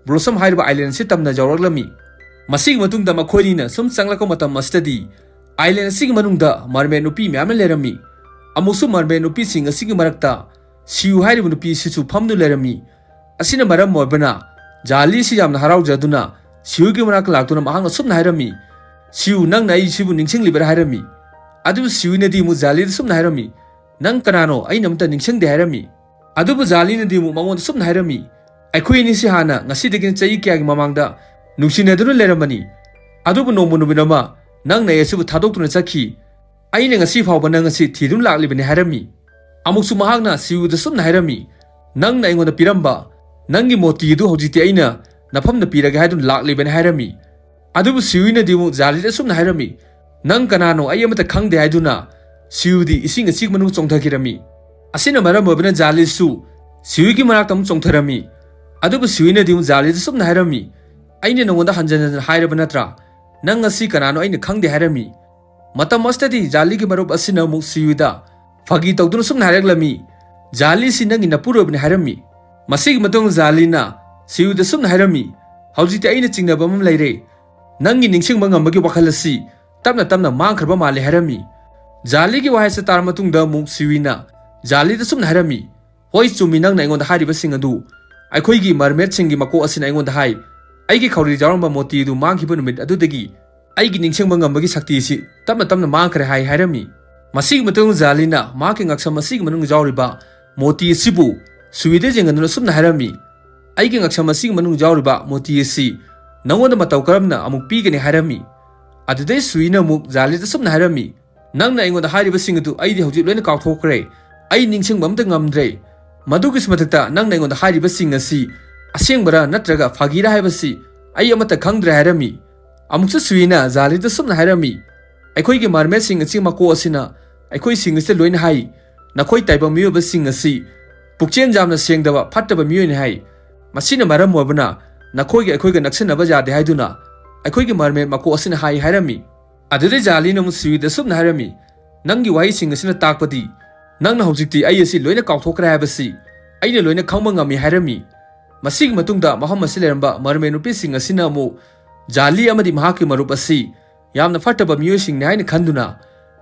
ꯕ꯭ꯂꯣꯁꯝ ꯍꯥꯏꯔꯤꯕ ꯑꯥꯏꯂꯦꯟ ꯑꯁꯤ ꯇꯝꯅ ꯌꯧꯔꯛꯂꯝꯃꯤ꯫ ꯃꯁꯤꯒꯤ ꯃꯇꯨꯡꯗ ꯃꯈꯣꯏꯅꯤꯅ ꯁꯨꯝ ꯆꯪꯂꯛꯄ ꯃꯇꯝ ꯑꯁꯤꯗꯗꯤ ꯑꯥꯏꯂꯦꯟ ꯑꯁꯤꯒꯤ ꯃꯅꯨꯡꯗ ꯃꯔꯃꯦꯠ ꯅꯨꯄꯤ ꯃꯌꯥꯝ ꯑꯃ ꯂꯩꯔꯝꯃꯤ꯫ ꯑꯃꯨꯛꯁꯨ ꯃꯔꯃꯦꯠ ꯅꯨꯄꯤꯁꯤꯡ ꯑꯁꯤꯒꯤ ꯃꯔꯛꯇ ꯁꯤꯌꯨ ꯍꯥꯏꯔꯤꯕ ꯅꯨꯄꯤ ꯑꯁꯤꯁꯨ ꯐꯝꯗꯨꯅ ꯂꯩꯔꯝꯃꯤ꯫ ꯑꯁꯤꯅ ꯃꯔꯝ ꯑꯣꯏꯕꯅ ꯖꯥꯂꯤꯁꯤ ꯌꯥꯝꯅ ꯍꯔꯥꯎꯖꯗꯨꯅ ꯁꯤꯌꯨꯒꯤ ꯃꯅꯥꯛꯇ ꯂꯥꯛꯇꯨꯅ ꯃꯍꯥꯛꯅ ꯑꯁꯨꯝꯅ ꯍꯥꯏꯔꯝꯃꯤ, "ꯁꯤꯌꯨ, ꯅꯪꯅ ꯑꯩ ꯁꯤꯕꯨ ꯅꯤꯡꯁꯤꯡꯂꯤꯕꯔꯥ?" ꯍꯥꯏꯔꯝꯃꯤ꯫ ꯑꯗꯨꯕꯨ ꯁꯤꯌꯨꯅꯗꯤ ꯑꯃꯨꯛ ꯖꯥꯂꯤꯗ ꯑꯁꯨꯝꯅ ꯍꯥꯏꯔꯝꯃꯤ, "ꯅꯪ ꯀꯅꯥꯅꯣ? ꯑꯩꯅ ꯑꯃꯠꯇ ꯅꯤꯡꯁꯤꯡꯗꯦ" ꯍꯥꯏꯔꯝꯃꯤ꯫ ꯑꯗꯨꯕꯨ ꯖꯥꯂꯤꯅꯗꯤ ꯑꯃꯨꯛ ꯃꯉꯣꯟꯗ ꯑꯁꯨꯝꯅ ꯍꯥꯏꯔꯝꯃꯤ, "ꯑꯩꯈꯣꯏ ꯑꯅꯤꯁꯤ ꯍꯥꯟꯅ ꯉꯁꯤꯗꯒꯤꯅ ꯆꯍꯤ ꯀꯌꯥꯒꯤ ꯃꯃꯥꯡꯗ ꯅꯨꯡꯁꯤꯅꯗꯨꯅ ꯂꯩꯔꯝꯕꯅꯤ꯫ ꯑꯗꯨꯕꯨ ꯅꯣꯡꯃ ꯅꯨꯃꯤꯠ ꯑꯃ ꯅꯪꯅ ꯑꯩ ꯑꯁꯤꯕꯨ ꯊꯥꯗꯣꯛꯇꯨꯅ ꯆꯠꯈꯤ꯫ ꯑꯩꯅ ꯉꯁꯤ ꯐꯥꯎꯕ ꯅꯪ ꯑꯁꯤ ꯊꯤꯗꯨꯅ ꯂꯥꯛꯂꯤꯕꯅꯤ" ꯍꯥꯏꯔꯝꯃꯤ꯫ ꯑꯃꯨꯛꯁꯨ ꯃꯍꯥꯛꯅ ꯁꯤꯌꯨꯗ ꯁꯨꯝꯅ ꯍꯥꯏꯔꯝꯃꯤ, "ꯅꯪꯅ ꯑꯩꯉꯣꯟꯗ ꯄꯤꯔꯝꯕ ꯅꯪꯒꯤ ꯃꯣꯇꯤ ꯑꯗꯨ ꯍꯧꯖꯤꯛꯇꯤ ꯑꯩꯅ ꯅꯐꯝꯗ ꯄꯤꯔꯒꯦ ꯍꯥꯏꯗꯨꯅ ꯂꯥꯛꯂꯤꯕꯅꯤ" ꯍꯥꯏꯔꯝꯃꯤ꯫ ꯑꯗꯨꯕꯨ ꯁꯤꯌꯨꯅꯗꯤ ꯑꯃꯨꯛ ꯖꯥꯂꯤꯗ ꯁꯨꯝꯅ ꯍꯥꯏꯔꯝꯃꯤ, "ꯅꯪ ꯀꯅꯥꯅꯣ? ꯑꯩ ꯑꯃꯠꯇ ꯈꯪꯗꯦ" ꯍꯥꯏꯗꯨꯅ ꯁꯤꯌꯨꯗꯤ ꯏꯁꯤꯡ ꯑꯁꯤꯒꯤ ꯃꯅꯨꯡ ꯆꯣꯡꯊꯈꯤꯔꯝꯃꯤ꯫ ꯑꯁꯤꯅ ꯃꯔꯝ ꯑꯣꯏꯕꯅ ꯖꯥꯂꯤꯁꯨ ꯁꯤꯌꯨꯒꯤ ꯃꯅꯥꯛꯇ ꯑꯃꯨꯛ ꯆꯣꯡꯊꯔꯝꯃꯤ꯫ ꯑꯗꯨꯕꯨ ꯁꯤꯌꯨꯅꯗꯤ ꯑꯃꯨꯛ ꯖꯥꯂꯤꯗ ꯁꯨꯝꯅ ꯍꯥꯏꯔꯝꯃꯤ, "ꯑꯩꯅ ꯅꯉꯣꯟꯗ ꯍꯟꯖꯟ ꯍꯟꯖꯟ ꯍꯥꯏꯔꯕ ꯅꯠꯇ꯭ꯔꯥ? ꯅꯪ ꯑꯁꯤ ꯀꯅꯥꯅꯣ ꯑꯩꯅ ꯈꯪꯗꯦ" ꯍꯥꯏꯔꯝꯃꯤ꯫ ꯃꯇꯝ ꯑꯁꯤꯗꯗꯤ ꯖꯥꯂꯤꯒꯤ ꯃꯔꯨꯞ ꯑꯁꯤꯅ ꯑꯃꯨꯛ ꯁꯤꯌꯨꯗ ꯐꯥꯒꯤ ꯇꯧꯗꯨꯅ ꯁꯨꯝꯅ ꯍꯥꯏꯔꯛꯂꯝꯃꯤ, "ꯖꯥꯂꯤꯁꯤ ꯅꯪꯒꯤ ꯅꯄꯨꯔꯣꯏꯕꯅꯤ" ꯍꯥꯏꯔꯝꯃꯤ꯫ ꯃꯁꯤꯒꯤ ꯃꯇꯨꯡꯗ ꯖꯥꯂꯤꯅ ꯁꯤꯌꯨꯗ ꯁꯨꯝꯅ ꯍꯥꯏꯔꯝꯃꯤ, "ꯍꯧꯖꯤꯛꯇꯤ ꯑꯩꯅ ꯆꯤꯡꯅꯕ ꯑꯃ ꯂꯩꯔꯦ꯫ ꯅꯪꯒꯤ ꯅꯤꯡꯁꯤꯡꯕ ꯉꯝꯕꯒꯤ ꯋꯥꯈꯜ ꯑꯁꯤ ꯇꯞꯅ ꯇꯞꯅ ꯃꯥꯡꯈ꯭ꯔꯕ ꯃꯥꯜꯂꯦ" ꯍꯥꯏꯔꯝꯃꯤ꯫ ꯖꯥꯂꯤꯒꯤ ꯋꯥꯍꯩꯁꯦ ꯇꯥꯔ ꯃꯇꯨꯡꯗ ꯑꯃꯨꯛ ꯁꯤꯌꯨꯅ ꯖꯥꯂꯤꯗ ꯁꯨꯝꯅ ꯍꯥꯏꯔꯝꯃꯤ, "ꯍꯣꯏ, ꯆꯨꯝꯃꯤ ꯅꯪꯅ ꯑꯩꯉꯣꯟꯗ ꯍꯥꯏꯔꯤꯕꯁꯤꯡ ꯑꯗꯨ꯫ ꯑꯩꯈꯣꯏꯒꯤ ꯃꯔꯃꯦꯠꯁꯤꯡꯒꯤ ꯃꯀꯣꯛ ꯑꯁꯤꯅ ꯑꯩꯉꯣꯟꯗ ꯍꯥꯏ, ꯑꯩꯒꯤ ꯈꯧꯔꯤ ꯌꯥꯎꯔꯝꯕ ꯃꯣꯇꯤ ꯑꯗꯨ ꯃꯥꯡꯈꯤꯕ ꯅꯨꯃꯤꯠ ꯑꯗꯨꯗꯒꯤ ꯑꯩꯒꯤ ꯅꯤꯡꯁꯤꯡꯕ ꯉꯝꯕꯒꯤ ꯁꯛꯇꯤ ꯑꯁꯤ ꯇꯞꯅ ꯇꯞꯅ ꯃꯥꯡꯈ꯭ꯔꯦ" ꯍꯥꯏ ꯍꯥꯏꯔꯝꯃꯤ꯫ ꯃꯁꯤꯒꯤ ꯃꯇꯨꯡꯗ ꯖꯥꯂꯤꯅ ꯃꯍꯥꯛꯀꯤ ꯉꯛꯁꯝ ꯑꯁꯤꯒꯤ ꯃꯅꯨꯡꯗ ꯌꯥꯎꯔꯤꯕ ꯃꯣꯇꯤ ꯑꯁꯤꯕꯨ ꯁꯨꯏꯗ ꯌꯦꯡꯍꯟꯗꯨꯅ ꯁꯨꯝꯅ ꯍꯥꯏꯔꯝꯃꯤ, "ꯑꯩꯒꯤ ꯉꯛꯁꯝ ꯑꯁꯤꯒꯤ ꯃꯅꯨꯡꯗ ꯌꯥꯎꯔꯤꯕ ꯃꯣꯇꯤ ꯑꯁꯤ ꯅꯉꯣꯟꯗ ꯃꯇꯧ ꯀꯔꯝꯅ ꯑꯃꯨꯛ ꯄꯤꯒꯅꯤ?" ꯍꯥꯏꯔꯝꯃꯤ꯫ ꯑꯗꯨꯗꯩ ꯁꯨꯏꯅ ꯑꯃꯨꯛ ꯖꯥꯂꯤꯗ ꯁꯨꯝꯅ ꯍꯥꯏꯔꯝꯃꯤ, "ꯅꯪꯅ ꯑꯩꯉꯣꯟꯗ ꯍꯥꯏꯔꯤꯕꯁꯤꯡ ꯑꯗꯨ ꯑꯩꯗꯤ ꯍꯧꯖꯤꯛ ꯂꯣꯏꯅ ꯀꯥꯎꯊꯣꯛꯈ꯭ꯔꯦ꯫ ꯑꯩ ꯅꯤꯡꯁꯤꯡꯕ ꯑꯃꯠꯇ ꯉꯝꯗ꯭ꯔꯦ꯫ ꯃꯗꯨꯒꯤꯁꯨ ꯃꯊꯛꯇ ꯅꯪꯅ ꯑꯩꯉꯣꯟꯗ ꯍꯥꯏꯔꯤꯕꯁꯤꯡ ꯑꯁꯤ ꯑꯁꯦꯡꯕꯔꯥ ꯅꯠꯇ꯭ꯔꯒ ꯐꯥꯒꯤꯔꯥ ꯍꯥꯏꯕꯁꯤ ꯑꯩ ꯑꯃꯠꯇ ꯈꯪꯗ꯭ꯔꯦ" ꯍꯥꯏꯔꯝꯃꯤ꯫ ꯑꯃꯨꯛꯁꯨ ꯁꯨꯏꯅ ꯖꯥꯂꯤꯗ ꯁꯨꯝꯅ ꯍꯥꯏꯔꯝꯃꯤ, "ꯑꯩꯈꯣꯏꯒꯤ ꯃꯔꯃꯦꯠꯁꯤꯡ ꯑꯁꯤ ꯃꯀꯣꯛ ꯑꯁꯤꯅ ꯑꯩꯈꯣꯏꯁꯤꯡ ꯑꯁꯤꯗ ꯂꯣꯏꯅ ꯍꯥꯏ, ꯅꯈꯣꯏ ꯇꯥꯏꯕꯪ ꯃꯤꯑꯣꯏꯕꯁꯤꯡ ꯑꯁꯤ ꯄꯨꯛꯆꯦꯜ ꯌꯥꯝꯅ ꯁꯦꯡꯗꯕ ꯐꯠꯇꯕ ꯃꯤꯑꯣꯏꯅꯤ ꯍꯥꯏ꯫ ꯃꯁꯤꯅ ꯃꯔꯝ ꯑꯣꯏꯕꯅ ꯅꯈꯣꯏꯒ ꯑꯩꯈꯣꯏꯒ ꯅꯛꯁꯤꯟꯅꯕ ꯌꯥꯗꯦ ꯍꯥꯏꯗꯨꯅ ꯑꯩꯈꯣꯏꯒꯤ ꯃꯔꯃꯦꯠ ꯃꯀꯣꯛ ꯑꯁꯤꯅ ꯍꯥꯏ" ꯍꯥꯏꯔꯝꯃꯤ꯫ ꯑꯗꯨꯗꯩ ꯖꯥꯂꯤꯅ ꯑꯃꯨꯛ ꯁꯤꯋꯤꯗ ꯁꯨꯝꯅ ꯍꯥꯏꯔꯝꯃꯤ, "ꯅꯪꯒꯤ ꯋꯥꯍꯩꯁꯤꯡ ꯑꯁꯤꯅ ꯇꯥꯛꯄꯗꯤ ꯅꯪꯅ ꯍꯧꯖꯤꯛꯇꯤ ꯑꯩ ꯑꯁꯤ ꯂꯣꯏꯅ ꯀꯥꯎꯊꯣꯛꯈ꯭ꯔꯦ ꯍꯥꯏꯕꯁꯤ ꯑꯩꯅ ꯂꯣꯏꯅ ꯈꯪꯕ ꯉꯝꯃꯤ" ꯍꯥꯏꯔꯝꯃꯤ꯫ ꯃꯁꯤꯒꯤ ꯃꯇꯨꯡꯗ ꯃꯐꯝ ꯑꯁꯤ ꯂꯩꯔꯝꯕ ꯃꯔꯃꯦꯠ ꯅꯨꯄꯤꯁꯤꯡ ꯑꯁꯤꯅ ꯑꯃꯨꯛ ꯖꯥꯂꯤ ꯑꯃꯗꯤ ꯃꯍꯥꯛꯀꯤ ꯃꯔꯨꯞ ꯑꯁꯤ ꯌꯥꯝꯅ ꯐꯠꯇꯕ ꯃꯤꯑꯣꯏꯁꯤꯡꯅꯤ ꯍꯥꯏꯅ ꯈꯟꯗꯨꯅ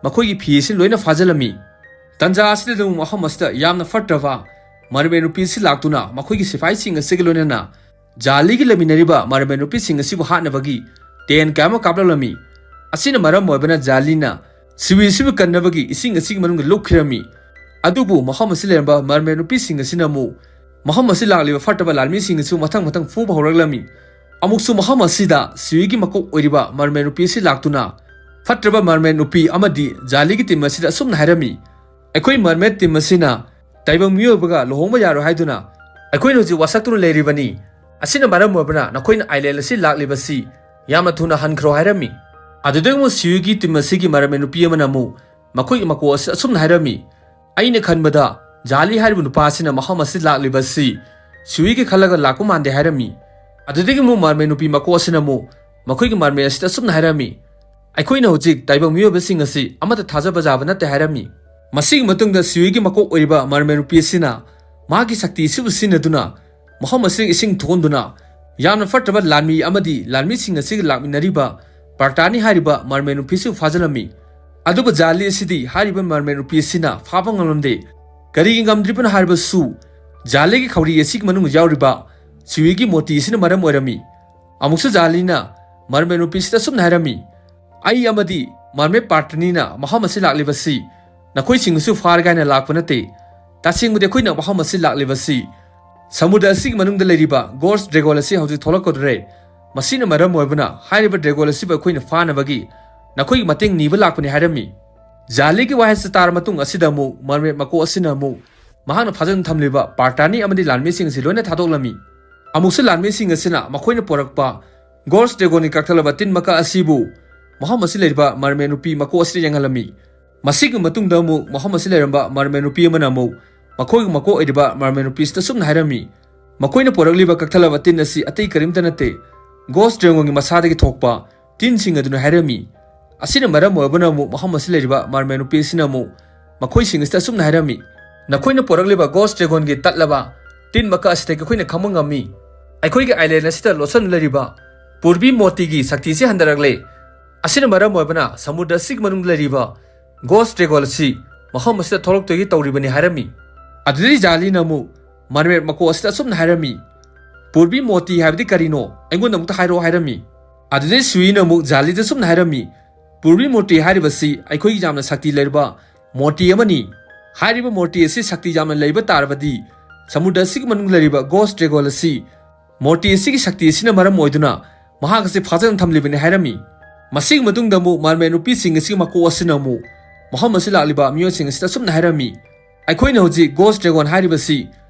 ꯃꯈꯣꯏꯒꯤ ꯐꯤ ꯑꯁꯤ ꯂꯣꯏꯅ ꯐꯥꯖꯤꯜꯂꯝꯃꯤ꯫ ꯇꯟꯖꯥ ꯑꯁꯤꯗ ꯑꯃꯨꯛ ꯃꯐꯝ ꯑꯁꯤꯗ ꯌꯥꯝꯅ ꯐꯠꯇꯕ ꯃꯔꯃꯦꯠ ꯅꯨꯄꯤ ꯑꯁꯤ ꯂꯥꯛꯇꯨꯅ ꯃꯈꯣꯏꯒꯤ ꯁꯤꯐꯥꯏꯁꯤꯡ ꯑꯁꯤꯒ ꯂꯣꯏꯅꯅ ꯖꯥꯂꯤꯒ ꯂꯩꯃꯤꯟꯅꯔꯤꯕ ꯃꯔꯃꯦꯠ ꯅꯨꯄꯤꯁꯤꯡ ꯑꯁꯤꯕꯨ ꯍꯥꯠꯅꯕꯒꯤ ꯇꯦꯟ ꯀꯌꯥ ꯑꯃ ꯀꯥꯞꯂꯛꯂꯝꯃꯤ꯫ ꯑꯁꯤꯅ ꯃꯔꯝ ꯑꯣꯏꯕꯅ ꯖꯥꯂꯤꯅ ꯁꯤꯋꯤ ꯑꯁꯤꯕꯨ ꯀꯟꯅꯕꯒꯤ ꯏꯁꯤꯡ ꯑꯁꯤꯒꯤ ꯃꯅꯨꯡꯗ ꯂꯨꯞꯈꯤꯔꯝꯃꯤ꯫ ꯑꯗꯨꯕꯨ ꯃꯐꯝ ꯑꯁꯤ ꯂꯩꯔꯝꯕ ꯃꯔꯃꯦꯠ ꯅꯨꯄꯤꯁꯤꯡ ꯑꯁꯤꯅ ꯑꯃꯨꯛ ꯃꯐꯝ ꯑꯁꯤ ꯂꯥꯛꯂꯤꯕ ꯐꯠꯇꯕ ꯂꯥꯟꯃꯤꯁꯤꯡ ꯑꯁꯤꯕꯨ ꯃꯊꯪ ꯃꯊꯪ ꯐꯨꯕ ꯍꯧꯔꯛꯂꯝꯃꯤ꯫ ꯑꯃꯨꯛꯁꯨ ꯃꯐꯝ ꯑꯁꯤꯗ ꯁꯤꯋꯤꯒꯤ ꯃꯀꯣꯛ ꯑꯣꯏꯔꯤꯕ ꯃꯔꯃꯦꯠ ꯅꯨꯄꯤ ꯑꯁꯤ ꯂꯥꯛꯇꯨꯅ ꯐꯠꯇ꯭ꯔꯕ ꯃꯔꯃꯦꯠ ꯅꯨꯄꯤ ꯑꯃꯗꯤ ꯖꯥꯂꯤꯒꯤ ꯇꯤꯝ ꯑꯁꯤꯗ ꯑꯁꯨꯝꯅ ꯍꯥꯏꯔꯝꯃꯤ, "ꯑꯩꯈꯣꯏ ꯃꯔꯃꯦꯠ ꯇꯤꯝ ꯑꯁꯤꯅ ꯇꯥꯏꯕꯪ ꯃꯤꯑꯣꯏꯕꯒ ꯂꯨꯍꯣꯡꯕ ꯌꯥꯔꯣꯏ ꯍꯥꯏꯗꯨꯅ ꯑꯩꯈꯣꯏꯅ ꯍꯧꯖꯤꯛ ꯋꯥꯁꯛꯇꯨꯅ ꯂꯩꯔꯤꯕꯅꯤ꯫ ꯑꯁꯤꯅ ꯃꯔꯝ ꯑꯣꯏꯕꯅ ꯅꯈꯣꯏꯅ ꯑꯥꯏꯂꯦꯟ ꯑꯁꯤ ꯂꯥꯛꯂꯤꯕꯁꯤ ꯌꯥꯝꯅ ꯊꯨꯅ ꯍꯟꯈ꯭ꯔꯣ" ꯍꯥꯏꯔꯝꯃꯤ꯫ ꯑꯗꯨꯗꯒꯤ ꯑꯃꯨꯛ ꯁꯤꯋꯤꯒꯤ ꯇꯤꯝ ꯑꯁꯤꯒꯤ ꯃꯔꯃꯦꯠ ꯅꯨꯄꯤ ꯑꯃꯅ ꯑꯃꯨꯛ ꯃꯈꯣꯏꯒꯤ ꯃꯀꯣꯛ ꯑꯁꯤ ꯑꯁꯨꯝꯅ ꯍꯥꯏꯔꯝꯃꯤ, "ꯑꯩꯅ ꯈꯟꯕꯗ ꯖꯥꯂꯤ ꯍꯥꯏꯔꯤꯕ ꯅꯨꯄꯥ ꯑꯁꯤꯅ ꯃꯐꯝ ꯑꯁꯤ ꯂꯥꯛꯂꯤꯕ ꯑꯁꯤ ꯁꯤꯋꯤꯒꯤ ꯈꯜꯂꯒ ꯂꯥꯛꯄ ꯃꯥꯟꯗꯦ" ꯍꯥꯏꯔꯝꯃꯤ꯫ ꯑꯗꯨꯗꯒꯤ ꯑꯃꯨꯛ ꯃꯔꯃꯦꯠ ꯅꯨꯄꯤ ꯃꯀꯣꯛ ꯑꯁꯤꯅ ꯑꯃꯨꯛ ꯃꯈꯣꯏꯒꯤ ꯃꯔꯃꯦꯠ ꯑꯁꯤꯗ ꯑꯁꯨꯝꯅ ꯍꯥꯏꯔꯝꯃꯤ, "ꯑꯩꯈꯣꯏꯅ ꯍꯧꯖꯤꯛ ꯇꯥꯏꯕꯪ ꯃꯤꯑꯣꯏꯕꯁꯤꯡ ꯑꯁꯤ ꯑꯃꯠꯇ ꯊꯥꯖꯕ ꯌꯥꯕ ꯅꯠꯇꯦ" ꯍꯥꯏꯔꯝꯃꯤ꯫ ꯃꯁꯤꯒꯤ ꯃꯇꯨꯡꯗ ꯁꯤꯋꯤꯒꯤ ꯃꯀꯣꯛ ꯑꯣꯏꯔꯤꯕ ꯃꯔꯃꯦꯠ ꯅꯨꯄꯤ ꯑꯁꯤꯅ ꯃꯍꯥꯛꯀꯤ ꯁꯛꯇꯤ ꯑꯁꯤꯕꯨ ꯁꯤꯖꯤꯟꯅꯗꯨꯅ ꯃꯐꯝ ꯑꯁꯤꯗ ꯏꯁꯤꯡ ꯊꯣꯛꯍꯟꯗꯨꯅ ꯌꯥꯝꯅ ꯐꯠꯇꯕ ꯂꯥꯟꯃꯤ ꯑꯃꯗꯤ ꯂꯥꯟꯃꯤꯁꯤꯡ ꯑꯁꯤꯒ ꯂꯥꯛꯃꯤꯟꯅꯔꯤꯕ ꯕꯥꯔꯇꯥꯅꯤ ꯍꯥꯏꯔꯤꯕ ꯃꯔꯃꯦꯠ ꯅꯨꯄꯤꯁꯨ ꯐꯥꯖꯤꯜꯂꯝꯃꯤ꯫ ꯑꯗꯨꯕꯨ ꯖꯥꯂꯤ ꯑꯁꯤꯗꯤ ꯍꯥꯏꯔꯤꯕ ꯃꯔꯃꯦꯠ ꯅꯨꯄꯤ ꯑꯁꯤꯅ ꯐꯥꯕ ꯉꯝꯂꯝꯗꯦ꯫ ꯀꯔꯤꯒꯤ ꯉꯝꯗ꯭ꯔꯤꯕꯅꯣ ꯍꯥꯏꯔꯕꯁꯨ ꯖꯥꯂꯤꯒꯤ ꯈꯧꯔꯤ ꯑꯁꯤꯒꯤ ꯃꯅꯨꯡꯗ ꯌꯥꯎꯔꯤꯕ ꯁꯤꯋꯤꯒꯤ ꯃꯣꯇꯤ ꯑꯁꯤꯅ ꯃꯔꯝ ꯑꯣꯏꯔꯝꯃꯤ꯫ ꯑꯃꯨꯛꯁꯨ ꯖꯥꯂꯤꯅ ꯃꯔꯃꯦꯠ ꯅꯨꯄꯤꯁꯤꯗ ꯑꯁꯨꯝꯅ ꯍꯥꯏꯔꯝꯃꯤ, "ꯑꯩ ꯑꯃꯗꯤ ꯃꯔꯃꯦꯠ ꯄꯥꯔꯇꯅꯤꯅ ꯃꯐꯝ ꯑꯁꯤ ꯂꯥꯛꯂꯤꯕꯁꯤ ꯅꯈꯣꯏꯁꯤꯡꯕꯨꯁꯨ ꯐꯥꯔꯒ ꯍꯥꯏꯅ ꯂꯥꯛꯄ ꯅꯠꯇꯦ꯫ ꯇꯁꯦꯡꯕꯗꯤ ꯑꯩꯈꯣꯏꯅ ꯃꯐꯝ ꯑꯁꯤ ꯂꯥꯛꯂꯤꯕꯁꯤ ꯁꯃꯨꯗ꯭ꯔ ꯑꯁꯤꯒꯤ ꯃꯅꯨꯡꯗ ꯂꯩꯔꯤꯕ ꯒꯣꯔꯁ ꯗ꯭ꯔꯦꯒꯣꯟ ꯑꯁꯤ ꯍꯧꯖꯤꯛ ꯊꯣꯛꯂꯛꯀꯗꯧꯔꯦ꯫ ꯃꯁꯤꯅ ꯃꯔꯝ ꯑꯣꯏꯕꯅ ꯍꯥꯏꯔꯤꯕ ꯗ꯭ꯔꯦꯒꯣꯟ ꯑꯁꯤꯕꯨ ꯑꯩꯈꯣꯏꯅ ꯐꯥꯅꯕꯒꯤ ꯅꯈꯣꯏꯒꯤ ꯃꯇꯦꯡ ꯅꯤꯕ ꯂꯥꯛꯄꯅꯤ" ꯍꯥꯏꯔꯝꯃꯤ꯫ ꯖꯥꯂꯤꯒꯤ ꯋꯥꯍꯩꯁꯤ ꯇꯥꯔ ꯃꯇꯨꯡ ꯑꯁꯤꯗ ꯑꯃꯨꯛ ꯃꯔꯃꯦꯠ ꯃꯀꯣꯛ ꯑꯁꯤꯅ ꯑꯃꯨꯛ ꯃꯍꯥꯛꯅ ꯐꯥꯖꯟ ꯊꯝꯂꯤꯕ ꯄꯥꯔꯇꯥꯅꯤ ꯑꯃꯗꯤ ꯂꯥꯟꯃꯤꯁꯤꯡ ꯑꯁꯤ ꯂꯣꯏꯅ ꯊꯥꯗꯣꯛꯂꯝꯃꯤ꯫ ꯑꯃꯨꯛꯁꯨ ꯂꯥꯟꯃꯤꯁꯤꯡ ꯑꯁꯤꯅ ꯃꯈꯣꯏꯅ ꯄꯨꯔꯛꯄ ꯒꯣꯁ ꯗ꯭ꯔꯦꯒꯣꯟꯒꯤ ꯀꯛꯊꯠꯂꯕ ꯇꯤꯟ ꯃꯀꯥ ꯑꯁꯤꯕꯨ ꯃꯐꯝ ꯑꯁꯤ ꯂꯩꯔꯤꯕ ꯃꯔꯃꯦꯠ ꯅꯨꯄꯤ ꯃꯀꯣꯛ ꯑꯁꯤꯗ ꯌꯦꯡꯍꯜꯂꯝꯃꯤ꯫ ꯃꯁꯤꯒꯤ ꯃꯇꯨꯡꯗ ꯑꯃꯨꯛ ꯃꯐꯝ ꯑꯁꯤ ꯂꯩꯔꯝꯕ ꯃꯔꯃꯦꯠ ꯅꯨꯄꯤ ꯑꯃꯅ ꯑꯃꯨꯛ ꯃꯈꯣꯏꯒꯤ ꯃꯀꯣꯛ ꯑꯣꯏꯔꯤꯕ ꯃꯔꯃꯦꯠ ꯅꯨꯄꯤꯁꯤꯗ ꯁꯨꯝꯅ ꯍꯥꯏꯔꯝꯃꯤ, ꯃꯈꯣꯏꯅ ꯄꯨꯔꯛꯂꯤꯕ ꯀꯛꯊꯠꯂꯕ ꯇꯤꯟ ꯑꯁꯤ ꯑꯇꯩ ꯀꯔꯤꯝꯇ ꯅꯠꯇꯦ, ꯒꯣꯁ ꯗ꯭ꯔꯦꯒꯣꯟꯒꯤ ꯃꯁꯥꯗꯒꯤ ꯊꯣꯛꯄ ꯇꯤꯟꯁꯤꯡ ꯑꯗꯨꯅ ꯍꯥꯏꯔꯝꯃꯤ꯫ ꯑꯁꯤꯅ ꯃꯔꯝ ꯑꯣꯏꯕꯅ ꯑꯃꯨꯛ ꯃꯐꯝ ꯑꯁꯤ ꯂꯩꯔꯤꯕ ꯃꯔꯃꯦꯠ ꯅꯨꯄꯤ ꯑꯁꯤꯅ ꯑꯃꯨꯛ ꯃꯈꯣꯏꯁꯤꯡ ꯑꯁꯤꯗ ꯑꯁꯨꯝꯅ ꯍꯥꯏꯔꯝꯃꯤ, ꯅꯈꯣꯏꯅ ꯄꯨꯔꯛꯂꯤꯕ ꯒꯣꯁ ꯗ꯭ꯔꯦꯒꯣꯟꯒꯤ ꯇꯠꯂꯕ ꯇꯤꯟ ꯃꯀꯥ ꯑꯁꯤꯗꯒꯤ ꯑꯩꯈꯣꯏꯅ ꯈꯪꯕ ꯉꯝꯃꯤ, ꯑꯩꯈꯣꯏꯒꯤ ꯑꯥꯏꯂꯦꯟ ꯑꯁꯤꯗ ꯂꯣꯠꯁꯤꯟꯗꯨꯅ ꯂꯩꯔꯤꯕ ꯄꯨꯔꯕꯤ ꯃꯣꯇꯤꯒꯤ ꯁꯛꯇꯤꯁꯤ ꯍꯟꯊꯔꯛꯂꯦ꯫ ꯑꯁꯤꯅ ꯃꯔꯝ ꯑꯣꯏꯕꯅ ꯁꯃꯨꯗ꯭ꯔ ꯑꯁꯤꯒꯤ ꯃꯅꯨꯡꯗ ꯂꯩꯔꯤꯕ ꯒꯣꯁ ꯗ꯭ꯔꯦꯒꯣꯟ ꯑꯁꯤ ꯃꯐꯝ ꯑꯁꯤꯗ ꯊꯣꯛꯂꯛꯇꯣꯏꯒꯤ ꯇꯧꯔꯤꯕꯅꯤ ꯍꯥꯏꯔꯝꯃꯤ꯫ ꯑꯗꯨꯗꯩ ꯖꯥꯂꯤꯅ ꯑꯃꯨꯛ ꯃꯔꯃꯦꯠ ꯃꯀꯣꯛ ꯑꯁꯤꯗ ꯑꯁꯨꯝꯅ ꯍꯥꯏꯔꯝꯃꯤ, ꯄꯨꯔꯕꯤ ꯃꯣꯇꯤ ꯍꯥꯏꯕꯗꯤ ꯀꯔꯤꯅꯣ? ꯑꯩꯉꯣꯟꯗ ꯑꯃꯨꯛꯇ ꯍꯥꯏꯔꯛꯑꯣ ꯍꯥꯏꯔꯝꯃꯤ꯫ ꯑꯗꯨꯗꯩ ꯁꯨꯏꯅ ꯑꯃꯨꯛ ꯖꯥꯂꯤꯗ ꯑꯁꯨꯝꯅ ꯍꯥꯏꯔꯝꯃꯤ, ꯄꯨꯔꯕꯤ ꯃꯣꯇꯤ ꯍꯥꯏꯔꯤꯕꯁꯤ ꯑꯩꯈꯣꯏꯒꯤ ꯌꯥꯝꯅ ꯁꯛꯇꯤ ꯂꯩꯔꯕ ꯃꯣꯇꯤ ꯑꯃꯅꯤ꯫ ꯍꯥꯏꯔꯤꯕ ꯃꯣꯇꯤ ꯑꯁꯤ ꯁꯛꯇꯤ ꯌꯥꯝꯅ ꯂꯩꯕ ꯇꯥꯔꯕꯗꯤ ꯁꯃꯨꯗ꯭ꯔ ꯑꯁꯤꯒꯤ ꯃꯅꯨꯡꯗ ꯂꯩꯔꯤꯕ ꯒꯣꯁ ꯗ꯭ꯔꯦꯒꯣꯟ ꯑꯁꯤ ꯃꯣꯇꯤ ꯑꯁꯤꯒꯤ ꯁꯛꯇꯤ ꯑꯁꯤꯅ ꯃꯔꯝ ꯑꯣꯏꯗꯨꯅ ꯃꯍꯥꯛ ꯑꯁꯤ ꯐꯥꯖꯅ ꯊꯝꯂꯤꯕꯅꯤ ꯍꯥꯏꯔꯝꯃꯤ꯫ ꯃꯁꯤꯒꯤ ꯃꯇꯨꯡꯗ ꯑꯃꯨꯛ ꯃꯔꯃꯦꯠ ꯅꯨꯄꯤꯁꯤꯡ ꯑꯁꯤꯒꯤ ꯃꯀꯣꯛ ꯑꯁꯤꯅ ꯑꯃꯨꯛ ꯃꯐꯝ ꯑꯁꯤ ꯂꯥꯛꯂꯤꯕ ꯃꯤꯑꯣꯏꯁꯤꯡ ꯑꯁꯤꯗ ꯑꯁꯨꯝꯅ ꯍꯥꯏꯔꯝꯃꯤ, ꯑꯩꯈꯣꯏꯅ ꯍꯧꯖꯤꯛ ꯒꯣꯁ ꯗ꯭ꯔꯦꯒꯣꯟ ꯍꯥꯏꯔꯤꯕꯁꯤ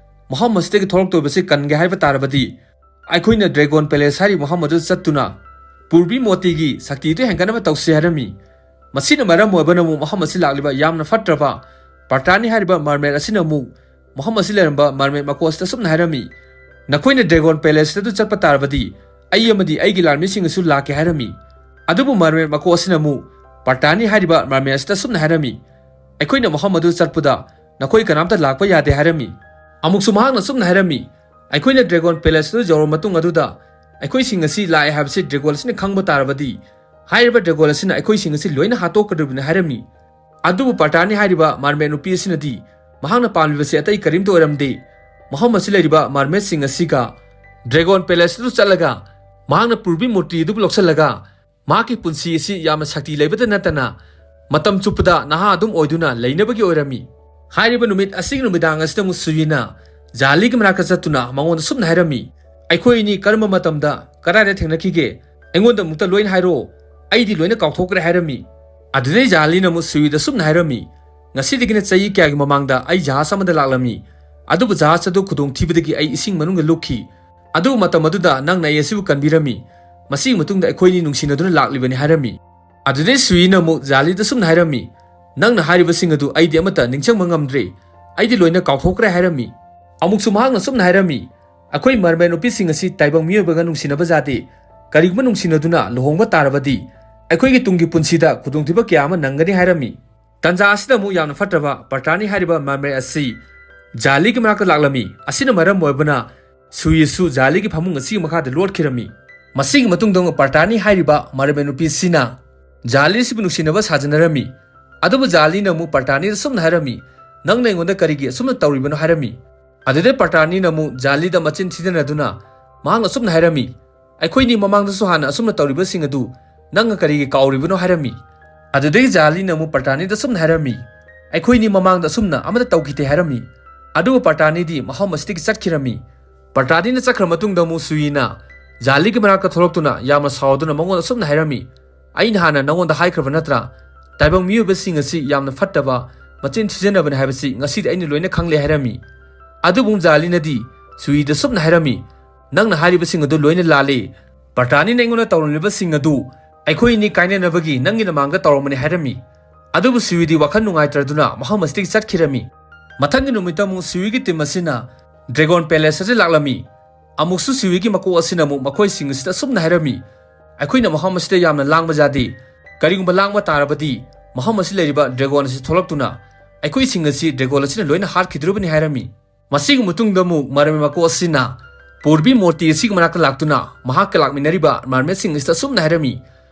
ꯃꯐꯝ ꯑꯁꯤꯗꯒꯤ ꯊꯣꯛꯂꯛꯇꯣꯏꯕꯁꯤ ꯀꯟꯒꯦ ꯍꯥꯏꯕ ꯇꯥꯔꯕꯗꯤ ꯑꯩꯈꯣꯏꯅ ꯗ꯭ꯔꯦꯒꯣꯟ ꯄꯦꯂꯦꯁ ꯍꯥꯏꯔꯤꯕ ꯃꯐꯝ ꯑꯗꯨꯗ ꯆꯠꯇꯨꯅ ꯄꯨꯔꯕꯤ ꯃꯣꯇꯤꯒꯤ ꯁꯛꯇꯤꯗꯨ ꯍꯦꯟꯒꯠꯅꯕ ꯇꯧꯁꯤ ꯍꯥꯏꯔꯝꯃꯤ꯫ ꯃꯁꯤꯅ ꯃꯔꯝ ꯑꯣꯏꯕꯅ ꯑꯃꯨꯛ ꯃꯐꯝ ꯑꯁꯤ ꯂꯥꯛꯂꯤꯕ ꯌꯥꯝꯅ ꯐꯠꯇ꯭ꯔꯕ ꯄꯥꯔꯇꯥꯅꯤ ꯍꯥꯏꯔꯤꯕ ꯃꯔꯃꯦꯠ ꯑꯁꯤꯅ ꯑꯃꯨꯛ ꯃꯐꯝ ꯑꯁꯤ ꯂꯩꯔꯝꯕ ꯃꯔꯃꯦꯠ ꯃꯀꯣꯛ ꯑꯁꯤꯗ ꯑꯁꯨꯝꯅ ꯍꯥꯏꯔꯝꯃꯤ, ꯅꯈꯣꯏꯅ ꯗ꯭ꯔꯦꯒꯣꯟ ꯄꯦꯂꯦꯁ ꯑꯗꯨ ꯆꯠꯄ ꯇꯥꯔꯕꯗꯤ ꯑꯩ ꯑꯃꯗꯤ ꯑꯩꯒꯤ ꯂꯥꯟꯃꯤꯁꯤꯡ ꯑꯁꯨ ꯂꯥꯛꯀꯦ ꯍꯥꯏꯔꯝꯃꯤ꯫ ꯑꯗꯨꯕꯨ ꯃꯔꯃꯦꯠ ꯃꯀꯣꯛ ꯑꯁꯤꯅ ꯑꯃꯨꯛ ꯄꯥꯔꯇꯥꯅꯤ ꯍꯥꯏꯔꯤꯕ ꯃꯔꯃꯦꯠ ꯑꯁꯤꯗ ꯑꯁꯨꯝꯅ ꯍꯥꯏꯔꯝꯃꯤ, ꯑꯩꯈꯣꯏꯅ ꯃꯐꯝ ꯑꯗꯨ ꯆꯠꯄꯗ ꯅꯈꯣꯏ ꯀꯅꯥꯝꯇ ꯂꯥꯛꯄ ꯌꯥꯗꯦ ꯍꯥꯏꯔꯝꯃꯤ꯫ ꯑꯃꯨꯛꯁꯨ ꯃꯍꯥꯛꯅ ꯑꯁꯨꯝꯅ ꯍꯥꯏꯔꯝꯃꯤ, ꯑꯩꯈꯣꯏꯅ ꯗ꯭ꯔꯦꯒꯣꯟ ꯄꯦꯂꯦꯁ ꯑꯗꯨ ꯌꯧꯔꯕ ꯃꯇꯨꯡ ꯑꯗꯨꯗ ꯑꯩꯈꯣꯏꯁꯤꯡ ꯑꯁꯤ ꯂꯥꯛꯑꯦ ꯍꯥꯏꯕꯁꯤ ꯗ꯭ꯔꯦꯒꯣꯟ ꯑꯁꯤꯅ ꯈꯪꯕ ꯇꯥꯔꯕꯗꯤ ꯍꯥꯏꯔꯤꯕ ꯗ꯭ꯔꯦꯒꯣꯟ ꯑꯁꯤꯅ ꯑꯩꯈꯣꯏꯁꯤꯡ ꯑꯁꯤ ꯂꯣꯏꯅ ꯍꯥꯠꯇꯣꯛꯀꯗꯧꯔꯤꯕꯅꯤ ꯍꯥꯏꯔꯝꯃꯤ꯫ ꯑꯗꯨꯕꯨ ꯄꯥꯔꯇꯥꯅꯤ ꯍꯥꯏꯔꯤꯕ ꯃꯔꯃꯦꯠ ꯅꯨꯄꯤ ꯑꯁꯤꯅꯗꯤ ꯃꯍꯥꯛꯅ ꯄꯥꯝꯂꯤꯕꯁꯤ ꯑꯇꯩ ꯀꯔꯤꯝꯇ ꯑꯣꯏꯔꯝꯗꯦ, ꯃꯐꯝ ꯑꯁꯤ ꯂꯩꯔꯤꯕ ꯃꯔꯃꯦꯠꯁꯤꯡ ꯑꯁꯤꯒ ꯗ꯭ꯔꯦꯒꯣꯟ ꯄꯦꯂꯦꯁ ꯑꯗꯨ ꯆꯠꯂꯒ ꯃꯍꯥꯛꯅ ꯄꯨꯔꯕꯤ ꯃꯨꯔꯇꯤ ꯑꯗꯨꯕꯨ ꯂꯧꯁꯤꯜꯂꯒ ꯃꯍꯥꯛꯀꯤ ꯄꯨꯟꯁꯤ ꯑꯁꯤ ꯌꯥꯝꯅ ꯁꯛꯇꯤ ꯂꯩꯕꯇ ꯅꯠꯇꯅ ꯃꯇꯝ ꯆꯨꯞꯄꯗ ꯅꯍꯥ ꯑꯗꯨꯝ ꯑꯣꯏꯗꯨꯅ ꯂꯩꯅꯕꯒꯤ ꯑꯣꯏꯔꯝꯃꯤ꯫ ꯍꯥꯏꯔꯤꯕ ꯅꯨꯃꯤꯠ ꯑꯁꯤꯒꯤ ꯅꯨꯃꯤꯗꯥꯡ ꯑꯁꯤꯗ ꯑꯃꯨꯛ ꯁꯨꯌꯤꯅ ꯖꯥꯂꯤꯒꯤ ꯃꯅꯥꯛꯇ ꯆꯠꯇꯨꯅ ꯃꯉꯣꯟꯗ ꯁꯨꯝꯅ ꯍꯥꯏꯔꯝꯃꯤ, ꯑꯩꯈꯣꯏ ꯑꯅꯤ ꯀꯔꯝꯕ ꯃꯇꯝꯗ ꯀꯗꯥꯏꯗ ꯊꯦꯡꯅꯈꯤꯒꯦ? ꯑꯩꯉꯣꯟꯗ ꯑꯃꯨꯛꯇ ꯂꯣꯏꯅ ꯍꯥꯏꯔꯛꯑꯣ, ꯑꯩꯗꯤ ꯂꯣꯏꯅ ꯀꯥꯎꯊꯣꯛꯈ꯭ꯔꯦ ꯍꯥꯏꯔꯝꯃꯤ꯫ ꯑꯗꯨꯗꯩ ꯖꯥꯂꯤꯅ ꯑꯃꯨꯛ ꯁꯨꯏꯗ ꯁꯨꯝꯅ ꯍꯥꯏꯔꯝꯃꯤ, "ꯉꯁꯤꯗꯒꯤꯅ ꯆꯍꯤ ꯀꯌꯥꯒꯤ ꯃꯃꯥꯡꯗ ꯑꯩ ꯖꯍꯥꯖ ꯑꯃꯗ ꯂꯥꯛꯂꯝꯃꯤ꯫ ꯑꯗꯨꯕꯨ ꯖꯍꯥꯖ ꯑꯗꯨ ꯈꯨꯗꯣꯡꯊꯤꯕꯗꯒꯤ ꯑꯩ ꯏꯁꯤꯡ ꯃꯅꯨꯡꯗ ꯂꯨꯞꯈꯤ꯫ ꯑꯗꯨꯕꯨ ꯃꯇꯝ ꯑꯗꯨꯗ ꯅꯪꯅ ꯑꯩ ꯑꯁꯤꯕꯨ ꯀꯟꯕꯤꯔꯝꯃꯤ꯫ ꯃꯁꯤꯒꯤ ꯃꯇꯨꯡꯗ ꯑꯩꯈꯣꯏꯅꯤ ꯅꯨꯡꯁꯤꯅꯗꯨꯅ ꯂꯥꯛꯂꯤꯕꯅꯤ" ꯍꯥꯏꯔꯝꯃꯤ꯫ ꯑꯗꯨꯗꯩ ꯁꯨꯏꯅ ꯑꯃꯨꯛ ꯖꯥꯂꯤꯗ ꯁꯨꯝꯅ ꯍꯥꯏꯔꯝꯃꯤ, "ꯅꯪꯅ ꯍꯥꯏꯔꯤꯕꯁꯤꯡ ꯑꯗꯨ ꯑꯩꯗꯤ ꯑꯃꯠꯇ ꯅꯤꯡꯁꯤꯡꯕ ꯉꯝꯗ꯭ꯔꯦ꯫ ꯑꯩꯗꯤ ꯂꯣꯏꯅ ꯀꯥꯎꯊꯣꯛꯈ꯭ꯔꯦ" ꯍꯥꯏꯔꯝꯃꯤ꯫ ꯑꯃꯨꯛꯁꯨ ꯃꯍꯥꯛꯅ ꯁꯨꯝꯅ ꯍꯥꯏꯔꯝꯃꯤ, "ꯑꯩꯈꯣꯏ ꯃꯔꯃꯦꯟ ꯅꯨꯄꯤꯁꯤꯡ ꯑꯁꯤ ꯇꯥꯏꯕꯪ ꯃꯤꯑꯣꯏꯕꯒ ꯅꯨꯡꯁꯤꯅꯕ ꯌꯥꯗꯦ꯫ ꯀꯔꯤꯒꯨꯝꯕ ꯅꯨꯡꯁꯤꯅꯗꯨꯅ ꯂꯨꯍꯣꯡꯕ ꯇꯥꯔꯕꯗꯤ ꯑꯩꯈꯣꯏꯒꯤ ꯇꯨꯡꯒꯤ ꯄꯨꯟꯁꯤꯗ ꯈꯨꯗꯣꯡꯊꯤꯕ ꯀꯌꯥ ꯑꯃ ꯅꯪꯒꯅꯤ" ꯍꯥꯏꯔꯝꯃꯤ꯫ ꯇꯟꯖꯥ ꯑꯁꯤꯗ ꯑꯃꯨꯛ ꯌꯥꯝꯅ ꯐꯠꯇ꯭ꯔꯕ ꯄꯔꯇꯥꯅꯤ ꯍꯥꯏꯔꯤꯕ ꯃꯔꯃꯦꯟ ꯑꯁꯤ ꯖꯥꯂꯤꯒꯤ ꯃꯅꯥꯛꯇ ꯂꯥꯛꯂꯝꯃꯤ꯫ ꯑꯁꯤꯅ ꯃꯔꯝ ꯑꯣꯏꯕꯅ ꯁꯨꯏꯁꯨ ꯖꯥꯂꯤꯒꯤ ꯐꯃꯨꯡ ꯑꯁꯤꯒꯤ ꯃꯈꯥꯗ ꯂꯣꯠꯈꯤꯔꯝꯃꯤ꯫ ꯃꯁꯤꯒꯤ ꯃꯇꯨꯡꯗ ꯑꯃꯨꯛ ꯄꯔꯇꯥꯅꯤ ꯍꯥꯏꯔꯤꯕ ꯃꯔꯃꯦꯟ ꯅꯨꯄꯤꯁꯤꯅ ꯖꯥꯂꯤꯁꯤꯕꯨ ꯅꯨꯡꯁꯤꯅꯕ ꯁꯥꯖꯅꯔꯝꯃꯤ꯫ ꯑꯗꯨꯕꯨ ꯖꯥꯂꯤꯅ ꯑꯃꯨꯛ ꯄꯔꯇꯥꯅꯤꯗ ꯁꯨꯝꯅ ꯍꯥꯏꯔꯝꯃꯤ, "ꯅꯪꯅ ꯑꯩꯉꯣꯟꯗ ꯀꯔꯤꯒꯤ ꯑꯁꯨꯝꯅ ꯇꯧꯔꯤꯕꯅꯣ?" ꯍꯥꯏꯔꯝꯃꯤ꯫ ꯑꯗꯨꯗꯩ ꯄꯔꯇꯥꯅꯤꯅ ꯑꯃꯨꯛ ꯖꯥꯂꯤꯗ ꯃꯆꯤꯟ ꯊꯤꯖꯅꯗꯨꯅ ꯃꯍꯥꯛꯅ ꯑꯁꯨꯝꯅ ꯍꯥꯏꯔꯝꯃꯤ, "ꯑꯩꯈꯣꯏꯅꯤ ꯃꯃꯥꯡꯗꯁꯨ ꯍꯥꯟꯅ ꯑꯁꯨꯝꯅ ꯇꯧꯔꯤꯕꯁꯤꯡ ꯑꯗꯨ ꯅꯪꯅ ꯀꯔꯤꯒꯤ ꯀꯥꯎꯔꯤꯕꯅꯣ?" ꯍꯥꯏꯔꯝꯃꯤ꯫ ꯑꯗꯨꯗꯒꯤ ꯖꯥꯂꯤꯅ ꯑꯃꯨꯛ ꯄꯔꯇꯥꯅꯤꯗ ꯑꯁꯨꯝꯅ ꯍꯥꯏꯔꯝꯃꯤ, "ꯑꯩꯈꯣꯏꯅꯤ ꯃꯃꯥꯡꯗ ꯑꯁꯨꯝꯅ ꯑꯃꯠꯇ ꯇꯧꯈꯤꯗꯦ" ꯍꯥꯏꯔꯝꯃꯤ꯫ ꯑꯗꯨꯕꯨ ꯄꯔꯇꯥꯅꯤꯗꯤ ꯃꯐꯝ ꯑꯁꯤꯗꯒꯤ ꯆꯠꯈꯤꯔꯝꯃꯤ꯫ ꯄꯔꯇꯥꯅꯤꯅ ꯆꯠꯈ꯭ꯔ ꯃꯇꯨꯡꯗ ꯑꯃꯨꯛ ꯁꯨꯏꯅ ꯖꯥꯂꯤꯒꯤ ꯃꯅꯥꯛꯇ ꯊꯣꯛꯂꯛꯇꯨꯅ ꯌꯥꯝꯅ ꯁꯥꯎꯗꯨꯅ ꯃꯉꯣꯟꯗ ꯑꯁꯨꯝꯅ ꯍꯥꯏꯔꯝꯃꯤ, "ꯑꯩꯅ ꯍꯥꯟꯅ ꯅꯉꯣꯟꯗ ꯍꯥꯏꯈ꯭ꯔꯕ ꯅꯠꯇ꯭ꯔꯥ? ꯇꯥꯏꯕꯪ ꯃꯤꯑꯣꯏꯕꯁꯤꯡ ꯑꯁꯤ ꯌꯥꯝꯅ ꯐꯠꯇꯕ, ꯃꯆꯤꯟ ꯊꯤꯖꯟꯅꯕꯅꯤ ꯍꯥꯏꯕꯁꯤ ꯉꯁꯤꯗꯤ ꯑꯩꯅ ꯂꯣꯏꯅ ꯈꯪꯂꯦ" ꯍꯥꯏꯔꯝꯃꯤ꯫ ꯑꯗꯨꯕꯨ ꯖꯥꯂꯤꯅꯗꯤ ꯁꯨꯏꯗ ꯁꯨꯝꯅ ꯍꯥꯏꯔꯝꯃꯤ, "ꯅꯪꯅ ꯍꯥꯏꯔꯤꯕꯁꯤꯡ ꯑꯗꯨ ꯂꯣꯏꯅ ꯂꯥꯜꯂꯤ꯫ ꯄꯔꯇꯥꯅꯤꯅ ꯑꯩꯉꯣꯟꯗ ꯇꯧꯔꯝꯂꯤꯕꯁꯤꯡ ꯑꯗꯨ ꯑꯩꯈꯣꯏ ꯑꯅꯤ ꯀꯥꯏꯅꯅꯕꯒꯤ ꯅꯪꯒꯤ ꯅꯃꯥꯡꯗ ꯇꯧꯔꯝꯕꯅꯤ" ꯍꯥꯏꯔꯝꯃꯤ꯫ ꯑꯗꯨꯕꯨ ꯁꯨꯏꯗꯤ ꯋꯥꯈꯜ ꯅꯨꯡꯉꯥꯏꯇ꯭ꯔꯗꯨꯅ ꯃꯐꯝ ꯑꯁꯤꯗꯒꯤ ꯆꯠꯈꯤꯔꯝꯃꯤ꯫ ꯃꯊꯪꯒꯤ ꯅꯨꯃꯤꯠꯇ ꯑꯃꯨꯛ ꯁꯨꯏꯒꯤ ꯇꯤꯝ ꯑꯁꯤꯅ ꯗ꯭ꯔꯦꯒꯣꯟ ꯄꯦꯂꯦꯁ ꯑꯁꯤꯗ ꯂꯥꯛꯂꯝꯃꯤ꯫ ꯑꯃꯨꯛꯁꯨ ꯁꯤꯋꯤꯒꯤ ꯃꯀꯣꯛ ꯑꯁꯤꯅ ꯑꯃꯨꯛ ꯃꯈꯣꯏꯁꯤꯡ ꯑꯁꯤꯗ ꯑꯁꯨꯝꯅ ꯍꯥꯏꯔꯝꯃꯤ, "ꯑꯩꯈꯣꯏꯅ ꯃꯐꯝ ꯑꯁꯤꯗ ꯌꯥꯝꯅ ꯂꯥꯡꯕ ꯌꯥꯗꯦ꯫ ꯀꯔꯤꯒꯨꯝꯕ ꯂꯥꯡꯕ ꯇꯥꯔꯕꯗꯤ ꯃꯐꯝ ꯑꯁꯤꯗ ꯂꯩꯔꯤꯕ ꯗ꯭ꯔꯦꯒꯣꯟ ꯑꯁꯤ ꯊꯣꯛꯂꯛꯇꯨꯅ ꯑꯩꯈꯣꯏꯁꯤꯡ ꯑꯁꯤ ꯗ꯭ꯔꯦꯒꯣꯟ ꯑꯁꯤꯅ ꯂꯣꯏꯅ ꯍꯥꯠꯈꯤꯗꯣꯔꯤꯕꯅꯤ" ꯍꯥꯏꯔꯝꯃꯤ꯫ ꯃꯁꯤꯒꯤ ꯃꯇꯨꯡꯗ ꯑꯃꯨꯛ ꯃꯔꯃꯦ ꯃꯀꯣꯛ ꯑꯁꯤꯅ ꯄꯨꯔꯕꯤ ꯃꯨꯔꯇꯤ ꯑꯁꯤꯒꯤ ꯃꯅꯥꯛꯇ ꯂꯥꯛꯇꯨꯅ ꯃꯍꯥꯛꯀ ꯂꯥꯛꯃꯤꯟꯅꯔꯤꯕ ꯃꯔꯃꯦꯁꯤꯡ ꯑꯁꯤꯗ ꯑꯁꯨꯝꯅ ꯍꯥꯏꯔꯝꯃꯤ,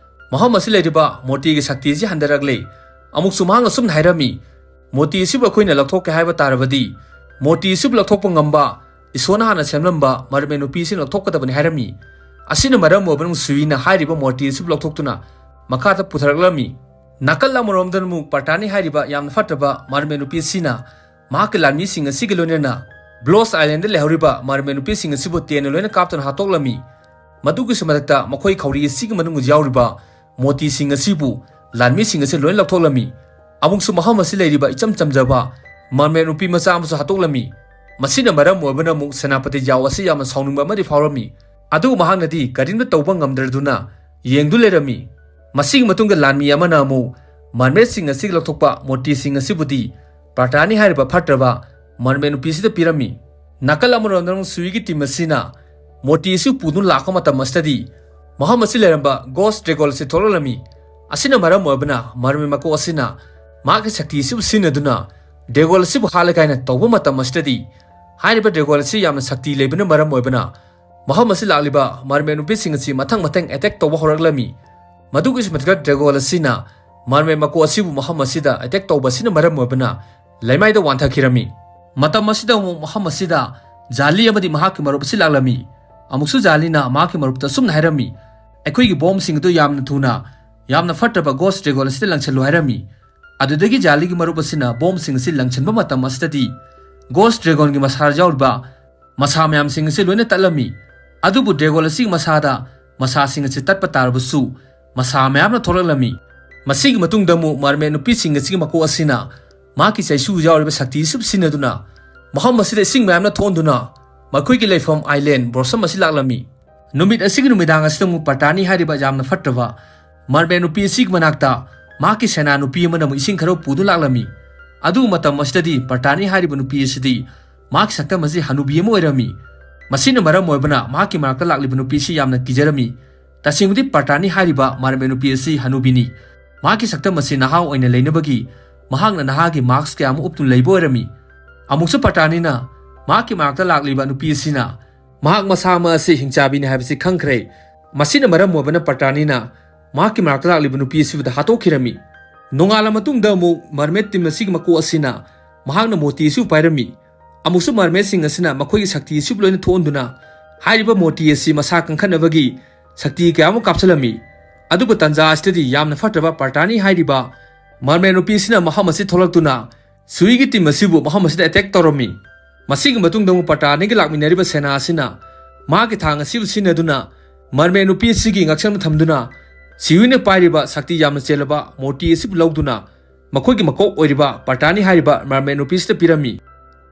"ꯃꯐꯝ ꯑꯁꯤ ꯂꯩꯔꯤꯕ ꯃꯨꯔꯇꯤꯒꯤ ꯁꯛꯇꯤ ꯑꯁꯤ ꯍꯟꯊꯔꯛꯂꯦ"꯫ ꯑꯃꯨꯛꯁꯨ ꯃꯍꯥꯛꯅ ꯑꯁꯨꯝꯅ ꯍꯥꯏꯔꯝꯃꯤ, "ꯃꯨꯔꯇꯤ ꯑꯁꯤꯕꯨ ꯑꯩꯈꯣꯏꯅ ꯂꯧꯊꯣꯛꯀꯦ ꯍꯥꯏꯕ ꯇꯥꯔꯕꯗꯤ ꯃꯨꯔꯇꯤ ꯑꯁꯤꯕꯨ ꯂꯧꯊꯣꯛꯄ ꯉꯝꯕ ꯏꯁꯣꯔꯅ ꯍꯥꯟꯅ ꯁꯦꯝꯂꯝꯕ ꯃꯔꯃꯦ ꯅꯨꯄꯤ ꯑꯁꯤꯅ ꯂꯧꯊꯣꯛꯀꯗꯕꯅꯤ" ꯍꯥꯏꯔꯝꯃꯤ꯫ ꯑꯁꯤꯅ ꯃꯔꯝ ꯑꯣꯏꯕꯅ ꯁꯨꯏꯅ ꯍꯥꯏꯔꯤꯕ ꯃꯨꯔꯇꯤ ꯑꯁꯤꯕꯨ ꯂꯧꯊꯣꯛꯇꯨꯅ ꯃꯈꯥꯗ ꯄꯨꯊꯔꯛꯂꯝꯃꯤ꯫ ꯅꯥꯀꯜ ꯑꯃꯔꯣꯝꯗ ꯑꯃꯨꯛ ꯄꯔꯇꯥꯅꯤ ꯍꯥꯏꯔꯤꯕ ꯌꯥꯝꯅ ꯐꯠꯇ꯭ꯔꯕ ꯃꯔꯃꯦ ꯅꯨꯄꯤ ꯑꯁꯤꯅ ꯃꯍꯥꯛꯀꯤ ꯂꯥꯟꯃꯤꯁꯤꯡ ꯑꯁꯤꯒ ꯂꯣꯏꯅꯅ ꯕ꯭ꯂꯣꯁ ꯑꯥꯏꯂꯦꯟꯗ ꯂꯩꯍꯧꯔꯤꯕ ꯃꯔꯃꯦ ꯅꯨꯄꯤꯁꯤꯡ ꯑꯁꯤꯕꯨ ꯇꯦꯟꯅ ꯂꯣꯏꯅ ꯀꯥꯞꯇꯨꯅ ꯍꯥꯠꯇꯣꯛꯂꯝꯃꯤ꯫ ꯃꯗꯨꯒꯤꯁꯨ ꯃꯊꯛꯇ ꯃꯈꯣꯏ ꯈꯧꯔꯤ ꯑꯁꯤꯒꯤ ꯃꯅꯨꯡꯗ ꯌꯥꯎꯔꯤꯕ ꯃꯣꯇꯤꯁꯤꯡ ꯑꯁꯤꯕꯨ ꯂꯥꯟꯃꯤꯁꯤꯡ ꯑꯁꯤ ꯂꯣꯏ ꯂꯧꯊꯣꯛꯂꯝꯃꯤ꯫ ꯑꯃꯨꯛꯁꯨ ꯃꯐꯝ ꯑꯁꯤ ꯂꯩꯔꯤꯕ ꯏꯆꯝ ꯆꯝꯖꯕ mermaid ꯅꯨꯄꯤ ꯃꯆꯥ ꯑꯃꯁꯨ ꯍꯥꯠꯇꯣꯛꯂꯝꯃꯤ꯫ ꯃꯁꯤꯅ ꯃꯔꯝ ꯑꯣꯏꯕꯅ ꯑꯃꯨꯛ ꯁꯦꯅꯥꯄꯇꯤ ꯖꯥꯑꯣ ꯑꯁꯤ ꯌꯥꯝꯅ ꯁꯥꯎꯅꯤꯡꯕ ꯑꯃꯗꯤ ꯐꯥꯎꯔꯝꯃꯤ꯫ ꯑꯗꯨꯕꯨ ꯃꯍꯥꯛꯅꯗꯤ ꯀꯔꯤꯝꯇ ꯇꯧꯕ ꯉꯝꯗ꯭ꯔꯗꯨꯅ ꯌꯦꯡꯗꯨ ꯂꯩꯔꯝꯃꯤ꯫ ꯃꯁꯤꯒꯤ ꯃꯇꯨꯡꯗ ꯂꯥꯟꯃꯤ ꯑꯃꯅ ꯑꯃꯨꯛ mermaidꯁꯤꯡ ꯑꯁꯤ ꯂꯧꯊꯣꯛꯄ ꯃꯣꯇꯤꯁꯤꯡ ꯑꯁꯤꯕꯨꯗꯤ ꯄ꯭ꯔꯇꯥꯅꯤ ꯍꯥꯏꯔꯤꯕ ꯐꯠꯇ꯭ꯔꯕ mermaid ꯅꯨꯄꯤꯁꯤꯗ ꯄꯤꯔꯝꯃꯤ꯫ ꯅꯥꯀꯜ ꯑꯃꯔꯣꯝꯗ ꯑꯃꯨꯛ ꯁꯨꯏꯒꯤ team ꯑꯁꯤꯅ ꯃꯣꯇꯤ ꯑꯁꯤ ꯄꯨꯗꯨꯅ ꯂꯥꯛꯄ ꯃꯇꯝ ꯑꯁꯤꯗꯗꯤ ꯃꯐꯝ ꯑꯁꯤ ꯂꯩꯔꯝꯕ ghost dragon ꯑꯁꯤ ꯊꯣꯛꯂꯛꯂꯝꯃꯤ꯫ ꯑꯁꯤꯅ ꯃꯔꯝ ꯑꯣꯏꯕꯅ mermaid ꯃꯀꯣꯛ ꯑꯁꯤꯅ ꯃꯍꯥꯛꯀꯤ ꯁꯛꯇꯤ ꯑꯁꯤꯕꯨ ꯁꯤꯖꯤꯟꯅꯗꯨꯅ dragon ꯑꯁꯤꯕꯨ ꯍꯥꯠꯂꯦ ꯀꯥꯏꯅ ꯇꯧꯕ ꯃꯇꯝ ꯑꯁꯤꯗꯗꯤ ꯍꯥꯏꯔꯤꯕ dragon ꯑꯁꯤ ꯌꯥꯝꯅ ꯁꯛꯇꯤ ꯂꯩꯕꯅ ꯃꯔꯝ ꯑꯣꯏꯕꯅ ꯃꯐꯝ ꯑꯁꯤ ꯂꯥꯛꯂꯤꯕ mermaid ꯅꯨꯄꯤꯁꯤꯡ ꯑꯁꯤ ꯃꯊꯪ ꯃꯊꯪ attack ꯇꯧꯕ ꯍꯧꯔꯛꯂꯝꯃꯤ꯫ ꯃꯗꯨꯒꯤꯁꯨ ꯃꯊꯛꯇ dragon ꯑꯁꯤꯅ mermaid ꯃꯀꯣꯛ ꯑꯁꯤꯕꯨ ꯃꯐꯝ ꯑꯁꯤꯗ attack ꯇꯧꯕ ꯑꯁꯤꯅ ꯃꯔꯝ ꯑꯣꯏꯕꯅ ꯂꯩꯃꯥꯏꯗ ꯋꯥꯟꯊꯈꯤꯔꯝꯃꯤ꯫ ꯃꯇꯝ ꯑꯁꯤꯗ ꯑꯃꯨꯛ ꯃꯐꯝ ꯑꯁꯤꯗ ꯖꯥꯂꯤ ꯑꯃꯗꯤ ꯃꯍꯥꯛꯀꯤ ꯃꯔꯨꯞ ꯑꯁꯤ ꯂꯥꯛꯂꯝꯃꯤ꯫ ꯑꯃꯨꯛꯁꯨ ꯖꯥꯂꯤꯅ ꯃꯍꯥꯛꯀꯤ ꯃꯔꯨꯞꯇ ꯑꯁꯨꯝꯅ ꯍꯥꯏꯔꯝꯃꯤ, "ꯑꯩꯈꯣꯏꯒꯤ ꯕꯣꯝꯁꯤꯡ ꯑꯗꯨ ꯌꯥꯝꯅ ꯊꯨꯅ ꯌꯥꯝꯅ ꯐꯠꯇ꯭ꯔꯕ ghost dragon ꯑꯁꯤꯗ ꯂꯪꯁꯤꯜꯂꯨ" ꯍꯥꯏꯔꯝꯃꯤ꯫ ꯑꯗꯨꯗꯒꯤ ꯖꯥꯂꯤꯒꯤ ꯃꯔꯨꯞ ꯑꯁꯤꯅ ꯕꯣꯝꯁꯤꯡ ꯑꯁꯤ ꯂꯪꯁꯤꯟꯕ ꯃꯇꯝ ꯑꯁꯤꯗꯗꯤ ghost dragonꯒꯤ ꯃꯁꯥ ꯌꯥꯎꯔꯤꯕ ꯃꯁꯥ ꯃꯌꯥꯝꯁꯤꯡ ꯑꯁꯤ ꯂꯣꯏꯅ ꯇꯠꯂꯝꯃꯤ꯫ ꯑꯗꯨꯕꯨ dragon ꯑꯁꯤꯒꯤ ꯃꯁꯥꯗ ꯃꯁꯥꯁꯤꯡ ꯑꯁꯤ ꯇꯠꯄ ꯇꯥꯔꯕꯁꯨ ꯃꯁꯥ ꯃꯌꯥꯝꯅ ꯊꯣꯛꯂꯛꯂꯝꯃꯤ꯫ ꯃꯁꯤꯒꯤ ꯃꯇꯨꯡꯗ ꯑꯃꯨꯛ mermaid ꯅꯨꯄꯤꯁꯤꯡ ꯑꯁꯤꯒꯤ ꯃꯀꯣꯛ ꯑꯁꯤꯅ ꯃꯍꯥꯛꯀꯤ ꯆꯩꯁꯨ ꯌꯥꯎꯔꯤꯕ ꯁꯛꯇꯤ ꯑꯁꯤ ꯁꯤꯖꯤꯟꯅꯗꯨꯅ ꯃꯐꯝ ꯑꯁꯤꯗ ꯏꯁꯤꯡ ꯃꯌꯥꯝꯅ ꯊꯣꯛꯍꯟꯗꯨꯅ ꯃꯈꯣꯏꯒꯤ ꯂꯩꯐꯝ island blossom ꯑꯁꯤ ꯂꯥꯛꯂꯝꯃꯤ꯫ ꯅꯨꯃꯤꯠ ꯑꯁꯤꯒꯤ ꯅꯨꯃꯤꯗꯥꯡ ꯑꯁꯤꯗ ꯑꯃꯨꯛ ꯄ꯭ꯔꯇꯥꯅꯤ ꯍꯥꯏꯔꯤꯕ ꯌꯥꯝꯅ ꯐꯠꯇ꯭ꯔꯕ mermaid ꯅꯨꯄꯤ ꯑꯁꯤꯒꯤ ꯃꯅꯥꯛꯇ ꯃꯍꯥꯛꯀꯤ ꯁꯦꯅꯥ ꯅꯨꯄꯤ ꯑꯃꯅ ꯑꯃꯨꯛ ꯏꯁꯤꯡ ꯈꯔ ꯄꯨꯗꯨꯅ ꯂꯥꯛꯂꯝꯃꯤ꯫ ꯑꯗꯨ ꯃꯇꯝ ꯑꯁꯤꯗꯗꯤ ꯄ꯭ꯔꯇꯥꯅꯤ ꯍꯥꯏꯔꯤꯕ ꯅꯨꯄꯤ ꯑꯁꯤꯗꯤ ꯃꯍꯥꯛꯀꯤ ꯁꯛꯇꯝ ꯑꯁꯤ ꯍꯅꯨꯕꯤ ꯑꯃ ꯑꯣꯏꯔꯝꯃꯤ꯫ ꯃꯁꯤꯅ ꯃꯔꯝ ꯑꯣꯏꯕꯅ ꯃꯍꯥꯛꯀꯤ ꯃꯅꯥꯛꯇ ꯂꯥꯛꯂꯤꯕ ꯅꯨꯄꯤ ꯑꯁꯤ ꯌꯥꯝꯅ ꯀꯤꯖꯔꯝꯃꯤ꯫ ꯇꯁꯦꯡꯕꯗꯤ ꯄ꯭ꯔꯇꯥꯅꯤ ꯍꯥꯏꯔꯤꯕ mermaid ꯅꯨꯄꯤ ꯑꯁꯤ ꯍꯅꯨꯕꯤꯅꯤ꯫ ꯃꯍꯥꯛꯀꯤ ꯁꯛꯇꯝ ꯑꯁꯤ ꯅꯍꯥ ꯑꯣꯏꯅ ꯂꯩꯅꯕꯒꯤ ꯃꯍꯥꯛꯅ ꯅꯍꯥꯒꯤ mask ꯀꯌꯥ ꯑꯃ ꯎꯞꯇꯨꯅ ꯂꯩꯕ ꯑꯣꯏꯔꯝꯃꯤ꯫ ꯑꯃꯨꯛꯁꯨ ꯄ꯭ꯔꯇꯥꯅꯤꯅ ꯃꯍꯥꯛꯀꯤ ꯃꯅꯥꯛꯇ ꯂꯥꯛꯂꯤꯕ ꯅꯨꯄꯤ ꯑꯁꯤꯅ ꯃꯍꯥꯛ ꯃꯁꯥꯃꯛ ꯑꯁꯤ ꯍꯤꯡꯆꯥꯕꯤꯅꯤ ꯍꯥꯏꯕꯁꯤ ꯈꯪꯈ꯭ꯔꯦ꯫ ꯃꯁꯤꯅ ꯃꯔꯝ ꯑꯣꯏꯕꯅ ꯄ꯭ꯔꯇꯥꯅꯤꯅ ꯃꯍꯥꯛꯀꯤ ꯃꯅꯥꯛꯇ ꯂꯥꯛꯂꯤꯕ ꯅꯨꯄꯤ ꯑꯁꯤꯕꯨꯗ ꯍꯥꯠꯇꯣꯛꯈꯤꯔꯝꯃꯤ꯫ ꯅꯣꯡꯉꯥꯜꯂ ꯃꯇꯨꯡꯗ ꯑꯃꯨꯛ mermaid team ꯑꯁꯤꯒꯤ ꯃꯀꯣꯛ ꯑꯁꯤꯅ ꯃꯍꯥꯛꯅ ꯃꯣꯇꯤ ꯑꯁꯤꯕꯨ ꯄꯥꯏꯔꯝꯃꯤ꯫ ꯑꯃꯨꯛꯁꯨ mermaidꯁꯤꯡ ꯑꯁꯤꯅ ꯃꯈꯣꯏꯒꯤ ꯁꯛꯇꯤ ꯑꯁꯤꯕꯨ ꯂꯣꯏꯅ ꯊꯣꯛꯍꯟꯗꯨꯅ ꯍꯥꯏꯔꯤꯕ ꯃꯣꯇꯤ ꯑꯁꯤ ꯃꯁꯥ ꯀꯟꯈꯠꯅꯕꯒꯤ ꯁꯛꯇꯤ ꯀꯌꯥ ꯑꯃ ꯀꯥꯞꯁꯤꯜꯂꯝꯃꯤ꯫ ꯑꯗꯨꯕꯨ ꯇꯟꯖꯥ ꯑꯁꯤꯗꯗꯤ ꯌꯥꯝꯅ ꯐꯠꯇ꯭ꯔꯕ ꯄ꯭ꯔꯇꯥꯅꯤ ꯍꯥꯏꯔꯤꯕ mermaid ꯅꯨꯄꯤ ꯑꯁꯤꯅ ꯃꯐꯝ ꯑꯁꯤ ꯊꯣꯛꯂꯛꯇꯨꯅ ꯁꯨꯏꯒꯤ team ꯑꯁꯤꯕꯨ ꯃꯐꯝ ꯑꯁꯤꯗ attack ꯇꯧꯔꯝꯃꯤ꯫ ꯃꯁꯤꯒꯤ ꯃꯇꯨꯡꯗ ꯑꯃꯨꯛ ꯄ꯭ꯔꯇꯥꯅꯤꯒ ꯂꯥꯛꯃꯤꯟꯅꯔꯤꯕ ꯁꯦꯅꯥ ꯑꯁꯤꯅ ꯃꯍꯥꯛꯀꯤ ꯊꯥꯡ ꯑꯁꯤꯕꯨ ꯁꯤꯖꯤꯟꯅꯗꯨꯅ mermaid ꯅꯨꯄꯤ ꯑꯁꯤꯒꯤ ꯉꯛꯁꯝꯗ ꯊꯝꯗꯨꯅ ꯁꯤꯌꯨꯅ ꯄꯥꯏꯔꯤꯕ ꯁꯛꯇꯤ ꯌꯥꯝꯅ ꯆꯦꯜꯂꯕ ꯃꯨꯔꯇꯤ ꯑꯁꯤꯕꯨ ꯂꯧꯗꯨꯅ ꯃꯈꯣꯏꯒꯤ ꯃꯀꯣꯛ ꯑꯣꯏꯔꯤꯕ ꯄꯔꯇꯥꯅꯤ ꯍꯥꯏꯔꯤꯕ ꯃꯔꯃꯦꯠ ꯅꯨꯄꯤꯁꯤꯗ ꯄꯤꯔꯝꯃꯤ꯫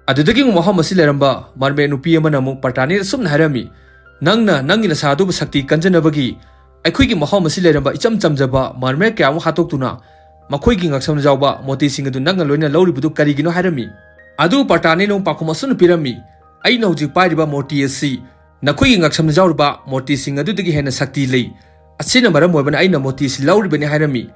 ꯑꯗꯨꯗꯒꯤ ꯑꯃꯨꯛ ꯃꯐꯝ ꯑꯁꯤ ꯂꯩꯔꯝꯕ ꯃꯔꯃꯦꯠ ꯅꯨꯄꯤ ꯑꯃꯅ ꯑꯃꯨꯛ ꯄꯔꯇꯥꯅꯤꯗ ꯁꯨꯝꯅ ꯍꯥꯏꯔꯝꯃꯤ, "ꯅꯪꯅ ꯅꯪꯒꯤ ꯅꯁꯥ ꯑꯗꯨꯕꯨ ꯁꯛꯇꯤ ꯀꯟꯖꯅꯕꯒꯤ ꯑꯩꯈꯣꯏꯒꯤ ꯃꯐꯝ ꯑꯁꯤ ꯂꯩꯔꯝꯕ ꯏꯆꯝ ꯆꯝꯖꯕ ꯃꯔꯃꯦꯠ ꯀꯌꯥ ꯑꯃ ꯍꯥꯠꯇꯣꯛꯇꯨꯅ ꯃꯈꯣꯏꯒꯤ ꯉꯛꯁꯝꯗ ꯌꯥꯎꯕ ꯃꯣꯇꯤꯁꯤꯡ ꯑꯗꯨ ꯅꯪꯅ ꯂꯣꯏꯅ ꯂꯧꯔꯤꯕꯗꯨ ꯀꯔꯤꯒꯤꯅꯣ?" ꯍꯥꯏꯔꯝꯃꯤ꯫ ꯑꯗꯨꯕꯨ ꯄꯔꯇꯥꯅꯤꯅ ꯑꯃꯨꯛ ꯄꯥꯎꯈꯨꯝ ꯑꯁꯨꯝꯅ ꯄꯤꯔꯝꯃꯤ, "ꯑꯩꯅ ꯍꯧꯖꯤꯛ ꯄꯥꯏꯔꯤꯕ ꯃꯣꯇꯤ ꯑꯁꯤ ꯅꯈꯣꯏꯒꯤ ꯉꯛꯁꯝꯗ ꯌꯥꯎꯔꯤꯕ ꯃꯣꯇꯤꯁꯤꯡ ꯑꯗꯨꯗꯒꯤ ꯍꯦꯟꯅ ꯁꯛꯇꯤ ꯂꯩ꯫ ꯑꯁꯤꯅ ꯃꯔꯝ ꯑꯣꯏꯕꯅ ꯑꯩꯅ ꯃꯣꯇꯤ ꯑꯁꯤ ꯂꯧꯔꯤꯕꯅꯤ" ꯍꯥꯏꯔꯝꯃꯤ꯫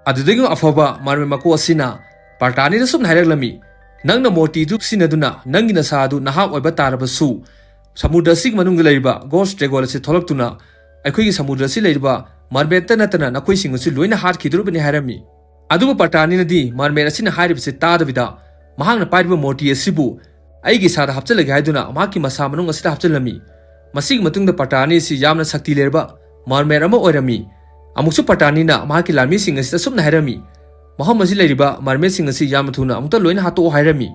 ꯑꯗꯨꯗꯒꯤ ꯑꯐꯕ ꯃꯔꯃꯦꯠ ꯃꯀꯣꯛ ꯑꯁꯤꯅ ꯄꯔꯇꯥꯅꯤꯗ ꯁꯨꯝꯅ ꯍꯥꯏꯔꯛꯂꯝꯃꯤ, "ꯅꯪꯅ ꯃꯣꯇꯤꯗꯨ ꯁꯤꯖꯤꯟꯅꯗꯨꯅ ꯅꯪꯒꯤ ꯅꯁꯥ ꯑꯗꯨ ꯅꯍꯥ ꯑꯣꯏꯕ ꯇꯥꯔꯕꯁꯨ, ꯁꯃꯨꯗ꯭ꯔ ꯑꯁꯤꯒꯤ ꯃꯅꯨꯡꯗ ꯂꯩꯔꯤꯕ ꯒꯣꯁ ꯗ꯭ꯔꯦꯒꯣꯟ ꯑꯁꯤ ꯊꯣꯛꯂꯛꯇꯨꯅ ꯑꯩꯈꯣꯏꯒꯤ ꯁꯃꯨꯗ꯭ꯔ ꯑꯁꯤ ꯂꯩꯔꯤꯕ ꯃꯔꯃꯦꯠꯇ ꯅꯠꯇꯅ ꯅꯈꯣꯏꯁꯤꯡ ꯑꯁꯤ ꯂꯣꯏꯅ ꯍꯥꯠꯈꯤꯗꯧꯔꯤꯕꯅꯤ" ꯍꯥꯏꯔꯝꯃꯤ꯫ ꯑꯗꯨꯕꯨ ꯄꯔꯇꯥꯅꯤꯅꯗꯤ ꯃꯔꯃꯦꯠ ꯑꯁꯤꯅ ꯍꯥꯏꯔꯤꯕꯁꯤ ꯇꯥꯗꯕꯤꯗ ꯃꯍꯥꯛꯅ ꯄꯥꯏꯔꯤꯕ ꯃꯣꯇꯤ ꯑꯁꯤꯕꯨ ꯑꯩꯒꯤ ꯏꯁꯥꯗ ꯍꯥꯞꯆꯤꯜꯂꯒꯦ ꯍꯥꯏꯗꯨꯅ ꯃꯍꯥꯛꯀꯤ ꯃꯁꯥ ꯃꯅꯨꯡ ꯑꯁꯤꯗ ꯍꯥꯞꯆꯤꯜꯂꯝꯃꯤ꯫ ꯃꯁꯤꯒꯤ ꯃꯇꯨꯡꯗ ꯄꯔꯇꯥꯅꯤ ꯑꯁꯤ ꯌꯥꯝꯅ ꯁꯛꯇꯤ ꯂꯩꯔꯕ ꯃꯔꯃꯦꯠ ꯑꯃ ꯑꯣꯏꯔꯝꯃꯤ꯫ ꯑꯃꯨꯛꯁꯨ ꯄꯔꯇꯥꯅꯤꯅ ꯃꯍꯥꯛꯀꯤ ꯂꯥꯟꯃꯤꯁꯤꯡ ꯑꯁꯤꯗ ꯁꯨꯝꯅ ꯍꯥꯏꯔꯝꯃꯤ, "ꯃꯐꯝ ꯑꯁꯤ ꯂꯩꯔꯤꯕ ꯃꯔꯃꯦꯠꯁꯤꯡ ꯑꯁꯤ ꯌꯥꯝꯅ ꯊꯨꯅ ꯑꯃꯨꯛꯇ ꯂꯣꯏꯅ ꯍꯥꯠꯇꯣꯛꯑꯣ" ꯍꯥꯏꯔꯝꯃꯤ꯫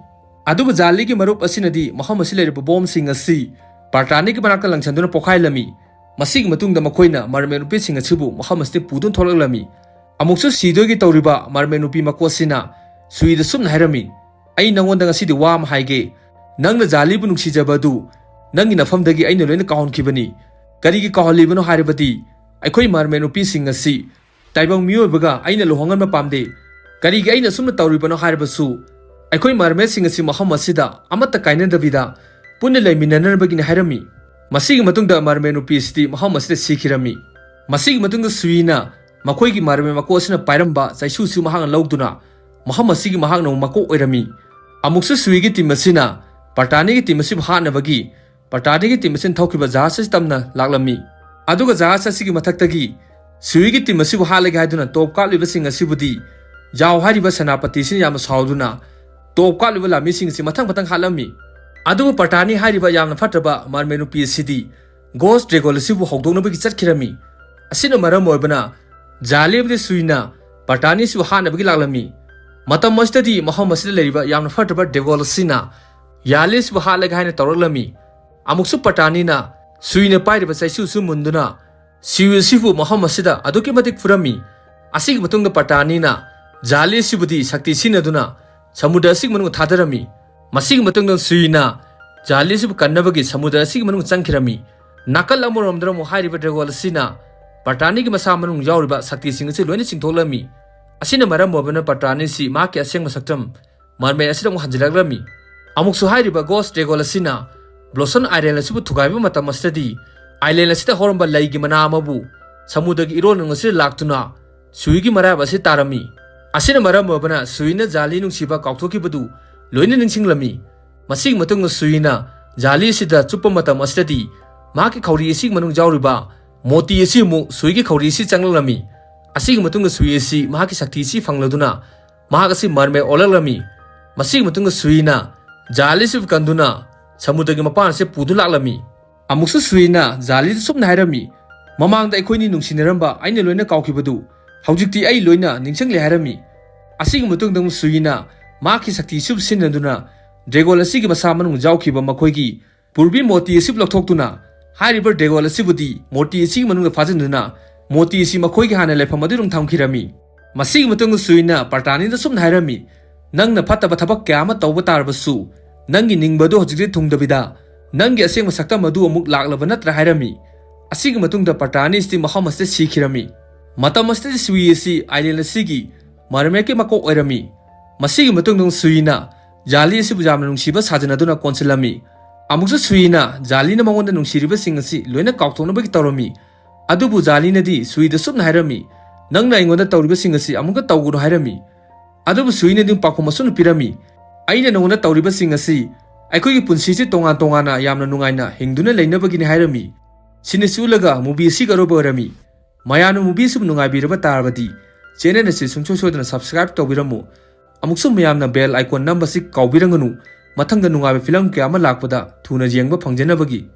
ꯑꯗꯨꯕꯨ ꯖꯥꯂꯤꯒꯤ ꯃꯔꯨꯞ ꯑꯁꯤꯅꯗꯤ ꯃꯐꯝ ꯑꯁꯤ ꯂꯩꯔꯤꯕ ꯕꯣꯝꯁꯤꯡ ꯑꯁꯤ ꯄꯔꯇꯥꯅꯤꯒꯤ ꯃꯅꯥꯛꯇ ꯂꯪꯁꯟꯗꯨꯅ ꯄꯣꯈꯥꯏꯂꯝꯃꯤ꯫ ꯃꯁꯤꯒꯤ ꯃꯇꯨꯡꯗ ꯃꯈꯣꯏꯅ ꯃꯔꯃꯦꯠ ꯅꯨꯄꯤꯁꯤꯡ ꯑꯁꯤꯕꯨ ꯃꯐꯝ ꯑꯁꯤꯗ ꯄꯨꯗꯨꯅ ꯊꯣꯛꯂꯛꯂꯝꯃꯤ꯫ ꯑꯃꯨꯛꯁꯨ ꯁꯤꯗꯣꯏꯒꯤ ꯇꯧꯔꯤꯕ ꯃꯔꯃꯦꯠ ꯅꯨꯄꯤ ꯃꯀꯣꯛ ꯑꯁꯤꯅ ꯁꯨꯏꯗ ꯁꯨꯝꯅ ꯍꯥꯏꯔꯝꯃꯤ, "ꯑꯩ ꯅꯉꯣꯟꯗ ꯉꯁꯤꯗꯤ ꯋꯥ ꯑꯃ ꯍꯥꯏꯒꯦ꯫ ꯅꯪꯅ ꯖꯥꯂꯤꯕꯨ ꯅꯨꯡꯁꯤꯖꯕ ꯑꯗꯨ ꯅꯪꯒꯤ ꯅꯐꯝꯗꯒꯤ ꯑꯩꯅ ꯂꯣꯏꯅ ꯀꯥꯎꯍꯟꯈꯤꯕꯅꯤ꯫ ꯀꯔꯤꯒꯤ ꯀꯥꯎꯍꯜꯂꯤꯕꯅꯣ ꯍꯥꯏꯔꯕꯗꯤ ꯑꯩꯈꯣꯏ ꯃꯔꯃꯦꯠ ꯅꯨꯄꯤꯁꯤꯡ ꯑꯁꯤ ꯇꯥꯏꯕꯪ ꯃꯤꯑꯣꯏꯕꯒ ꯑꯩꯅ ꯂꯨꯍꯣꯡꯍꯟꯕ ꯄꯥꯝꯗꯦ꯫ ꯀꯔꯤꯒꯤ ꯑꯩꯅ ꯑꯁꯨꯝꯅ ꯇꯧꯔꯤꯕꯅꯣ ꯍꯥꯏꯔꯕꯁꯨ ꯑꯩꯈꯣꯏ ꯃꯔꯃꯦꯠꯁꯤꯡ ꯑꯁꯤ ꯃꯐꯝ ꯑꯁꯤꯗ ꯑꯃꯠꯇ ꯀꯥꯏꯅꯗꯕꯤꯗ ꯄꯨꯟꯅ ꯂꯩꯃꯤꯟꯅꯅꯕꯒꯤꯅꯤ" ꯍꯥꯏꯔꯝꯃꯤ꯫ ꯃꯁꯤꯒꯤ ꯃꯇꯨꯡꯗ ꯃꯔꯃꯦꯠ ꯅꯨꯄꯤ ꯑꯁꯤꯗꯤ ꯃꯐꯝ ꯑꯁꯤꯗ ꯁꯤꯈꯤꯔꯝꯃꯤ꯫ ꯃꯁꯤꯒꯤ ꯃꯇꯨꯡꯗ ꯁꯨꯏꯅ ꯃꯈꯣꯏꯒꯤ ꯃꯔꯃꯦꯠ ꯃꯀꯣꯛ ꯑꯁꯤꯅ ꯄꯥꯏꯔꯝꯕ ꯆꯩꯁꯨꯁꯨ ꯃꯍꯥꯛꯅ ꯂꯧꯗꯨꯅ ꯃꯐꯝ ꯑꯁꯤꯒꯤ ꯃꯍꯥꯛꯅ ꯑꯃꯨꯛ ꯃꯀꯣꯛ ꯑꯣꯏꯔꯝꯃꯤ꯫ ꯑꯃꯨꯛꯁꯨ ꯁꯨꯏꯒꯤ ꯇꯤꯝ ꯑꯁꯤꯅ ꯄꯔꯇꯥꯅꯤꯒꯤ ꯇꯤꯝ ꯑꯁꯤꯕꯨ ꯍꯥꯠꯅꯕꯒꯤ ꯄꯔꯇꯥꯅꯤꯒꯤ ꯇꯤꯝ ꯑꯁꯤꯅ ꯊꯧꯈꯤꯕ ꯖꯍꯥꯖ ꯑꯁꯤ ꯇꯝꯅ ꯂꯥꯛꯂꯝꯃꯤ꯫ ꯑꯗꯨꯒ ꯖꯍꯥꯖ ꯑꯁꯤꯒꯤ ꯃꯊꯛꯇꯒꯤ ꯁꯨꯏꯒꯤ ꯇꯤꯝ ꯑꯁꯤꯕꯨ ꯍꯥꯠꯂꯒꯦ ꯍꯥꯏꯗꯨꯅ ꯇꯣꯞ ꯀꯥꯞꯂꯤꯕꯁꯤꯡ ꯑꯁꯤꯕꯨꯗꯤ ꯖꯥꯎ ꯍꯥꯏꯔꯤꯕ ꯁꯦꯅꯥꯄꯇꯤꯁꯤꯅ ꯌꯥꯝꯅ ꯁꯥꯎꯗꯨꯅ ꯇꯣꯞ ꯀꯥꯞꯂꯤꯕ ꯂꯥꯟꯃꯤꯁꯤꯡ ꯑꯁꯤ ꯃꯊꯪ ꯃꯊꯪ ꯍꯥꯠꯂꯝꯃꯤ꯫ ꯑꯗꯨꯕꯨ ꯄꯔꯇꯥꯅꯤ ꯍꯥꯏꯔꯤꯕ ꯌꯥꯝꯅ ꯐꯠꯇ꯭ꯔꯕ ꯃꯔꯃꯦꯠ ꯅꯨꯄꯤ ꯑꯁꯤꯗꯤ ꯒꯣꯁ ꯗ꯭ꯔꯦꯒꯣꯟ ꯑꯁꯤꯕꯨ ꯍꯧꯗꯣꯛꯅꯕꯒꯤ ꯆꯠꯈꯤꯔꯝꯃꯤ꯫ ꯑꯁꯤꯅ ꯃꯔꯝ ꯑꯣꯏꯕꯅ ꯖꯥꯂꯤ ꯑꯃꯗꯤ ꯁꯨꯏꯅ ꯄꯔꯇꯥꯅꯤ ꯑꯁꯤꯕꯨ ꯍꯥꯠꯅꯕꯒꯤ ꯂꯥꯛꯂꯝꯃꯤ꯫ ꯃꯇꯝ ꯑꯁꯤꯗꯗꯤ ꯃꯐꯝ ꯑꯁꯤꯗ ꯂꯩꯔꯤꯕ ꯌꯥꯝꯅ ꯐꯠꯇ꯭ꯔꯕ ꯗ꯭ꯔꯦꯒꯣꯟ ꯑꯁꯤꯅ ꯌꯥꯂꯤ ꯑꯁꯤꯕꯨ ꯍꯥꯠꯂꯒꯦ ꯍꯥꯏꯅ ꯇꯧꯔꯛꯂꯝꯃꯤ꯫ ꯑꯃꯨꯛꯁꯨ ꯄꯔꯇꯥꯅꯤꯅ ꯁꯨꯏꯅ ꯄꯥꯏꯔꯤꯕ ꯆꯩꯁꯨꯁꯨ ꯃꯨꯟꯗꯨꯅ ꯁꯨꯏ ꯑꯁꯤꯕꯨ ꯃꯐꯝ ꯑꯁꯤꯗ ꯑꯗꯨꯛꯀꯤ ꯃꯇꯤꯛ ꯐꯨꯔꯝꯃꯤ꯫ ꯑꯁꯤꯒꯤ ꯃꯇꯨꯡꯗ ꯄꯇꯥꯅꯤꯅ ꯖꯥꯂꯤ ꯑꯁꯤꯕꯨꯗꯤ ꯁꯛꯇꯤ ꯁꯤꯖꯤꯟꯅꯗꯨꯅ ꯁꯃꯨꯗ꯭ꯔ ꯑꯁꯤꯒꯤ ꯃꯅꯨꯡꯗ ꯊꯥꯗꯔꯝꯃꯤ꯫ ꯃꯁꯤꯒꯤ ꯃꯇꯨꯡꯗ ꯁꯨꯏꯅ ꯖꯥꯂꯤ ꯑꯁꯤꯕꯨ ꯀꯟꯅꯕꯒꯤ ꯁꯃꯨꯗ꯭ꯔ ꯑꯁꯤꯒꯤ ꯃꯅꯨꯡꯗ ꯆꯪꯈꯤꯔꯝꯃꯤ꯫ ꯅꯥꯀꯜ ꯑꯃꯔꯣꯝꯗ ꯑꯃꯨꯛ ꯍꯥꯏꯔꯤꯕ ꯗ꯭ꯔꯦꯒꯣꯟ ꯑꯁꯤꯅ ꯄꯇꯥꯅꯤꯒꯤ ꯃꯁꯥ ꯃꯅꯨꯡ ꯌꯥꯎꯔꯤꯕ ꯁꯛꯇꯤꯁꯤꯡ ꯑꯁꯤ ꯂꯣꯏꯅ ꯆꯤꯡꯊꯣꯛꯂꯝꯃꯤ꯫ ꯑꯁꯤꯅ ꯃꯔꯝ ꯑꯣꯏꯕꯅ ꯄꯇꯥꯅꯤꯁꯤ ꯃꯍꯥꯛꯀꯤ ꯑꯁꯦꯡꯕ ꯁꯛꯇꯝ ꯃꯔꯃꯦꯟ ꯑꯁꯤꯗ ꯑꯃꯨꯛ ꯍꯟꯖꯤꯜꯂꯛꯂꯝꯃꯤ꯫ ꯑꯃꯨꯛꯁꯨ ꯍꯥꯏꯔꯤꯕ ꯒꯣꯁ ꯗ꯭ꯔꯦꯒꯣꯟ ꯑꯁꯤꯅ ꯕ꯭ꯂꯣꯁꯝ ꯑꯥꯏꯂꯦꯟ ꯑꯁꯤꯕꯨ ꯊꯨꯒꯥꯏꯕ ꯃꯇꯝ ꯑꯁꯤꯗꯗꯤ ꯑꯥꯏꯂꯦꯟ ꯑꯁꯤꯗ ꯍꯧꯔꯝꯕ ꯂꯩꯒꯤ ꯃꯅꯥ ꯑꯃꯕꯨ ꯁꯃꯨꯗ꯭ꯔꯒꯤ ꯏꯔꯣꯟꯅꯨꯡ ꯑꯁꯤꯗ ꯂꯥꯛꯇꯨꯅ ꯁꯨꯏꯒꯤ ꯃꯔꯥꯏꯕ ꯑꯁꯤ ꯇꯥꯔꯝꯃꯤ꯫ ꯑꯁꯤꯅ ꯃꯔꯝ ꯑꯣꯏꯕꯅ ꯁꯨꯏꯅ ꯖꯥꯂꯤ ꯅꯨꯡꯁꯤꯕ ꯀꯥꯎꯊꯣꯛꯈꯤꯕꯗꯨ ꯂꯣꯏꯅ ꯅꯤꯡꯁꯤꯡꯂꯝꯃꯤ꯫ ꯃꯁꯤꯒꯤ ꯃꯇꯨꯡꯗ ꯁꯨꯏꯅ ꯖꯥꯂꯤ ꯑꯁꯤꯗ ꯆꯨꯞꯄ ꯃꯇꯝ ꯑꯁꯤꯗꯗꯤ ꯃꯍꯥꯛꯀꯤ ꯈꯧꯔꯤ ꯑꯁꯤꯒꯤ ꯃꯅꯨꯡ ꯌꯥꯎꯔꯤꯕ ꯃꯣꯇꯤ ꯑꯁꯤ ꯑꯃꯨꯛ ꯁꯨꯏꯒꯤ ꯈꯧꯔꯤ ꯑꯁꯤ ꯆꯪꯂꯛꯂꯝꯃꯤ꯫ ꯑꯁꯤꯒꯤ ꯃꯇꯨꯡꯗ ꯁꯨꯏ ꯑꯁꯤ ꯃꯍꯥꯛꯀꯤ ꯁꯛꯇꯤ ꯑꯁꯤ ꯐꯪꯂꯗꯨꯅ ꯃꯍꯥꯛ ꯑꯁꯤ ꯃꯔꯃꯦꯟ ꯑꯣꯜꯂꯛꯂꯝꯃꯤ꯫ ꯃꯁꯤꯒꯤ ꯃꯇꯨꯡꯗ ꯁꯨꯏꯅ ꯖꯥꯂꯤ ꯑꯁꯤꯕꯨ ꯀꯟꯗꯨꯅ ꯁꯃꯨꯗ꯭ꯔꯒꯤ ꯃꯄꯥꯟ ꯑꯁꯤ ꯄꯨꯗꯨꯅ ꯂꯥꯛꯂꯝꯃꯤ꯫ ꯑꯃꯨꯛꯁꯨ ꯁꯨꯏꯅ ꯖꯥꯂꯤꯗ ꯁꯨꯝꯅ ꯍꯥꯏꯔꯝꯃꯤ, "ꯃꯃꯥꯡꯗ ꯑꯩꯈꯣꯏꯅꯤ ꯅꯨꯡꯁꯤꯅꯔꯝꯕ ꯑꯩꯅ ꯂꯣꯏꯅ ꯀꯥꯎꯈꯤꯕꯗꯨ ꯍꯧꯖꯤꯛꯇꯤ ꯑꯩ ꯂꯣꯏꯅ ꯅꯤꯡꯁꯤꯡꯂꯦ" ꯍꯥꯏꯔꯝꯃꯤ꯫ ꯑꯁꯤꯒꯤ ꯃꯇꯨꯡꯗ ꯑꯃꯨꯛ ꯁꯨꯏꯅ ꯃꯍꯥꯛꯀꯤ ꯁꯛꯇꯤ ꯑꯁꯤꯕꯨ ꯁꯤꯖꯤꯟꯅꯗꯨꯅ ꯗ꯭ꯔꯦꯒꯣꯟ ꯑꯁꯤꯒꯤ ꯃꯁꯥ ꯃꯅꯨꯡ ꯌꯥꯎꯈꯤꯕ ꯃꯈꯣꯏꯒꯤ ꯄꯨꯔꯕꯤ ꯃꯣꯇꯤ ꯑꯁꯤꯕꯨ ꯂꯧꯊꯣꯛꯇꯨꯅ ꯍꯥꯏꯔꯤꯕ ꯗ꯭ꯔꯦꯒꯣꯟ ꯑꯁꯤꯕꯨꯗꯤ ꯃꯣꯇꯤ ꯑꯁꯤꯒꯤ ꯃꯅꯨꯡꯗ ꯐꯥꯖꯤꯟꯗꯨꯅ ꯃꯣꯇꯤ ꯑꯁꯤ ꯃꯈꯣꯏꯒꯤ ꯍꯥꯟꯅ ꯂꯩꯐꯝ ꯑꯗꯨꯗ ꯑꯗꯨꯝ ꯊꯝꯈꯤꯔꯝꯃꯤ꯫ ꯃꯁꯤꯒꯤ ꯃꯇꯨꯡꯗ ꯁꯨꯏꯅ ꯄꯔꯇꯥꯅꯤꯗ ꯁꯨꯝꯅ ꯍꯥꯏꯔꯝꯃꯤ, "ꯅꯪꯅ ꯐꯠꯇꯕ ꯊꯕꯛ ꯀꯌꯥ ꯑꯃ ꯇꯧꯕ ꯇꯥꯔꯕꯁꯨ ꯅꯪꯒꯤ ꯅꯤꯡꯕ ꯑꯗꯨ ꯍꯧꯖꯤꯛꯇꯤ ꯊꯨꯡꯗꯕꯤꯗ ꯅꯪꯒꯤ ꯑꯁꯦꯡꯕ ꯁꯛꯇꯝ ꯑꯗꯨ ꯑꯃꯨꯛ ꯂꯥꯛꯂꯕ ꯅꯠꯇ꯭ꯔꯥ?" ꯍꯥꯏꯔꯝꯃꯤ꯫ ꯑꯁꯤꯒꯤ ꯃꯇꯨꯡꯗ ꯄꯔꯇꯥꯅꯤꯁꯇꯤ ꯃꯐꯝ ꯑꯁꯤꯗ ꯁꯤꯈꯤꯔꯝꯃꯤ꯫ ꯃꯇꯝ ꯑꯁꯤꯗ ꯁꯨꯏ ꯑꯁꯤ ꯑꯥꯏꯂꯦꯟ ꯑꯁꯤꯒꯤ ꯃꯔꯃꯦꯟꯒꯤ ꯃꯀꯣꯛ ꯑꯣꯏꯔꯝꯃꯤ꯫ ꯃꯁꯤꯒꯤ ꯃꯇꯨꯡꯗ ꯁꯨꯏꯅ ꯖꯥꯂꯤ ꯑꯁꯤꯕꯨ ꯌꯥꯝꯅ ꯅꯨꯡꯁꯤꯕ ꯁꯥꯖꯅꯗꯨꯅ ꯀꯣꯟꯁꯤꯜꯂꯝꯃꯤ꯫ ꯑꯃꯨꯛꯁꯨ ꯁꯨꯏꯅ ꯖꯥꯂꯤꯅ ꯃꯉꯣꯟꯗ ꯅꯨꯡꯁꯤꯔꯤꯕꯁꯤꯡ ꯑꯁꯤ ꯂꯣꯏꯅ ꯀꯥꯎꯊꯣꯛꯅꯕꯒꯤ ꯇꯧꯔꯝꯃꯤ꯫ ꯑꯗꯨꯕꯨ ꯖꯥꯂꯤꯅꯗꯤ ꯁꯨꯏꯗ ꯁꯨꯝꯅ ꯍꯥꯏꯔꯝꯃꯤ, "ꯅꯪꯅ ꯑꯩꯉꯣꯟꯗ ꯇꯧꯔꯤꯕꯁꯤꯡ ꯑꯁꯤ ꯑꯃꯨꯛꯀ ꯇꯧꯒꯅꯨ" ꯍꯥꯏꯔꯝꯃꯤ꯫ ꯑꯗꯨꯕꯨ ꯁꯨꯏꯅꯗꯤ ꯄꯥꯎꯈꯨꯝ ꯑꯁꯨꯝꯅ ꯄꯤꯔꯝꯃꯤ, "ꯑꯩꯅ ꯅꯉꯣꯟꯗ ꯇꯧꯔꯤꯕꯁꯤꯡ ꯑꯁꯤ ꯑꯩꯈꯣꯏꯒꯤ ꯄꯨꯟꯁꯤꯁꯤ ꯇꯣꯉꯥꯟ ꯇꯣꯉꯥꯟꯅ ꯌꯥꯝꯅ ꯅꯨꯡꯉꯥꯏꯅ ꯍꯤꯡꯗꯨꯅ ꯂꯩꯅꯕꯒꯤꯅꯤ" ꯍꯥꯏꯔꯝꯃꯤ꯫ ꯁꯤꯅ ꯆꯨꯂꯒ movie ꯑꯁꯤꯒꯤ ꯑꯔꯣꯏꯕ ꯑꯣꯏꯔꯝꯃꯤ꯫ ꯃꯌꯥꯝꯅ movie ꯑꯁꯤꯕꯨ ꯅꯨꯡꯉꯥꯏꯕꯤꯔꯕ ꯇꯥꯔꯕꯗꯤ channel ꯑꯁꯤ ꯁꯨꯡꯁꯣꯏ ꯁꯣꯏꯗꯅ subscribe ꯇꯧꯕꯤꯔꯝꯃꯨ꯫ ꯑꯃꯨꯛꯁꯨ ꯃꯌꯥꯝꯅ bell icon ꯅꯝꯕꯁꯤ ꯀꯥꯎꯕꯤꯔꯝꯒꯅꯨ꯫ ꯃꯊꯪꯗ ꯅꯨꯡꯉꯥꯏꯕ film ꯀꯌꯥ ꯑꯃ ꯂꯥꯛꯄꯗ ꯊꯨꯅ ꯌꯦꯡꯕ ꯐꯪꯖꯅꯕꯒꯤ꯫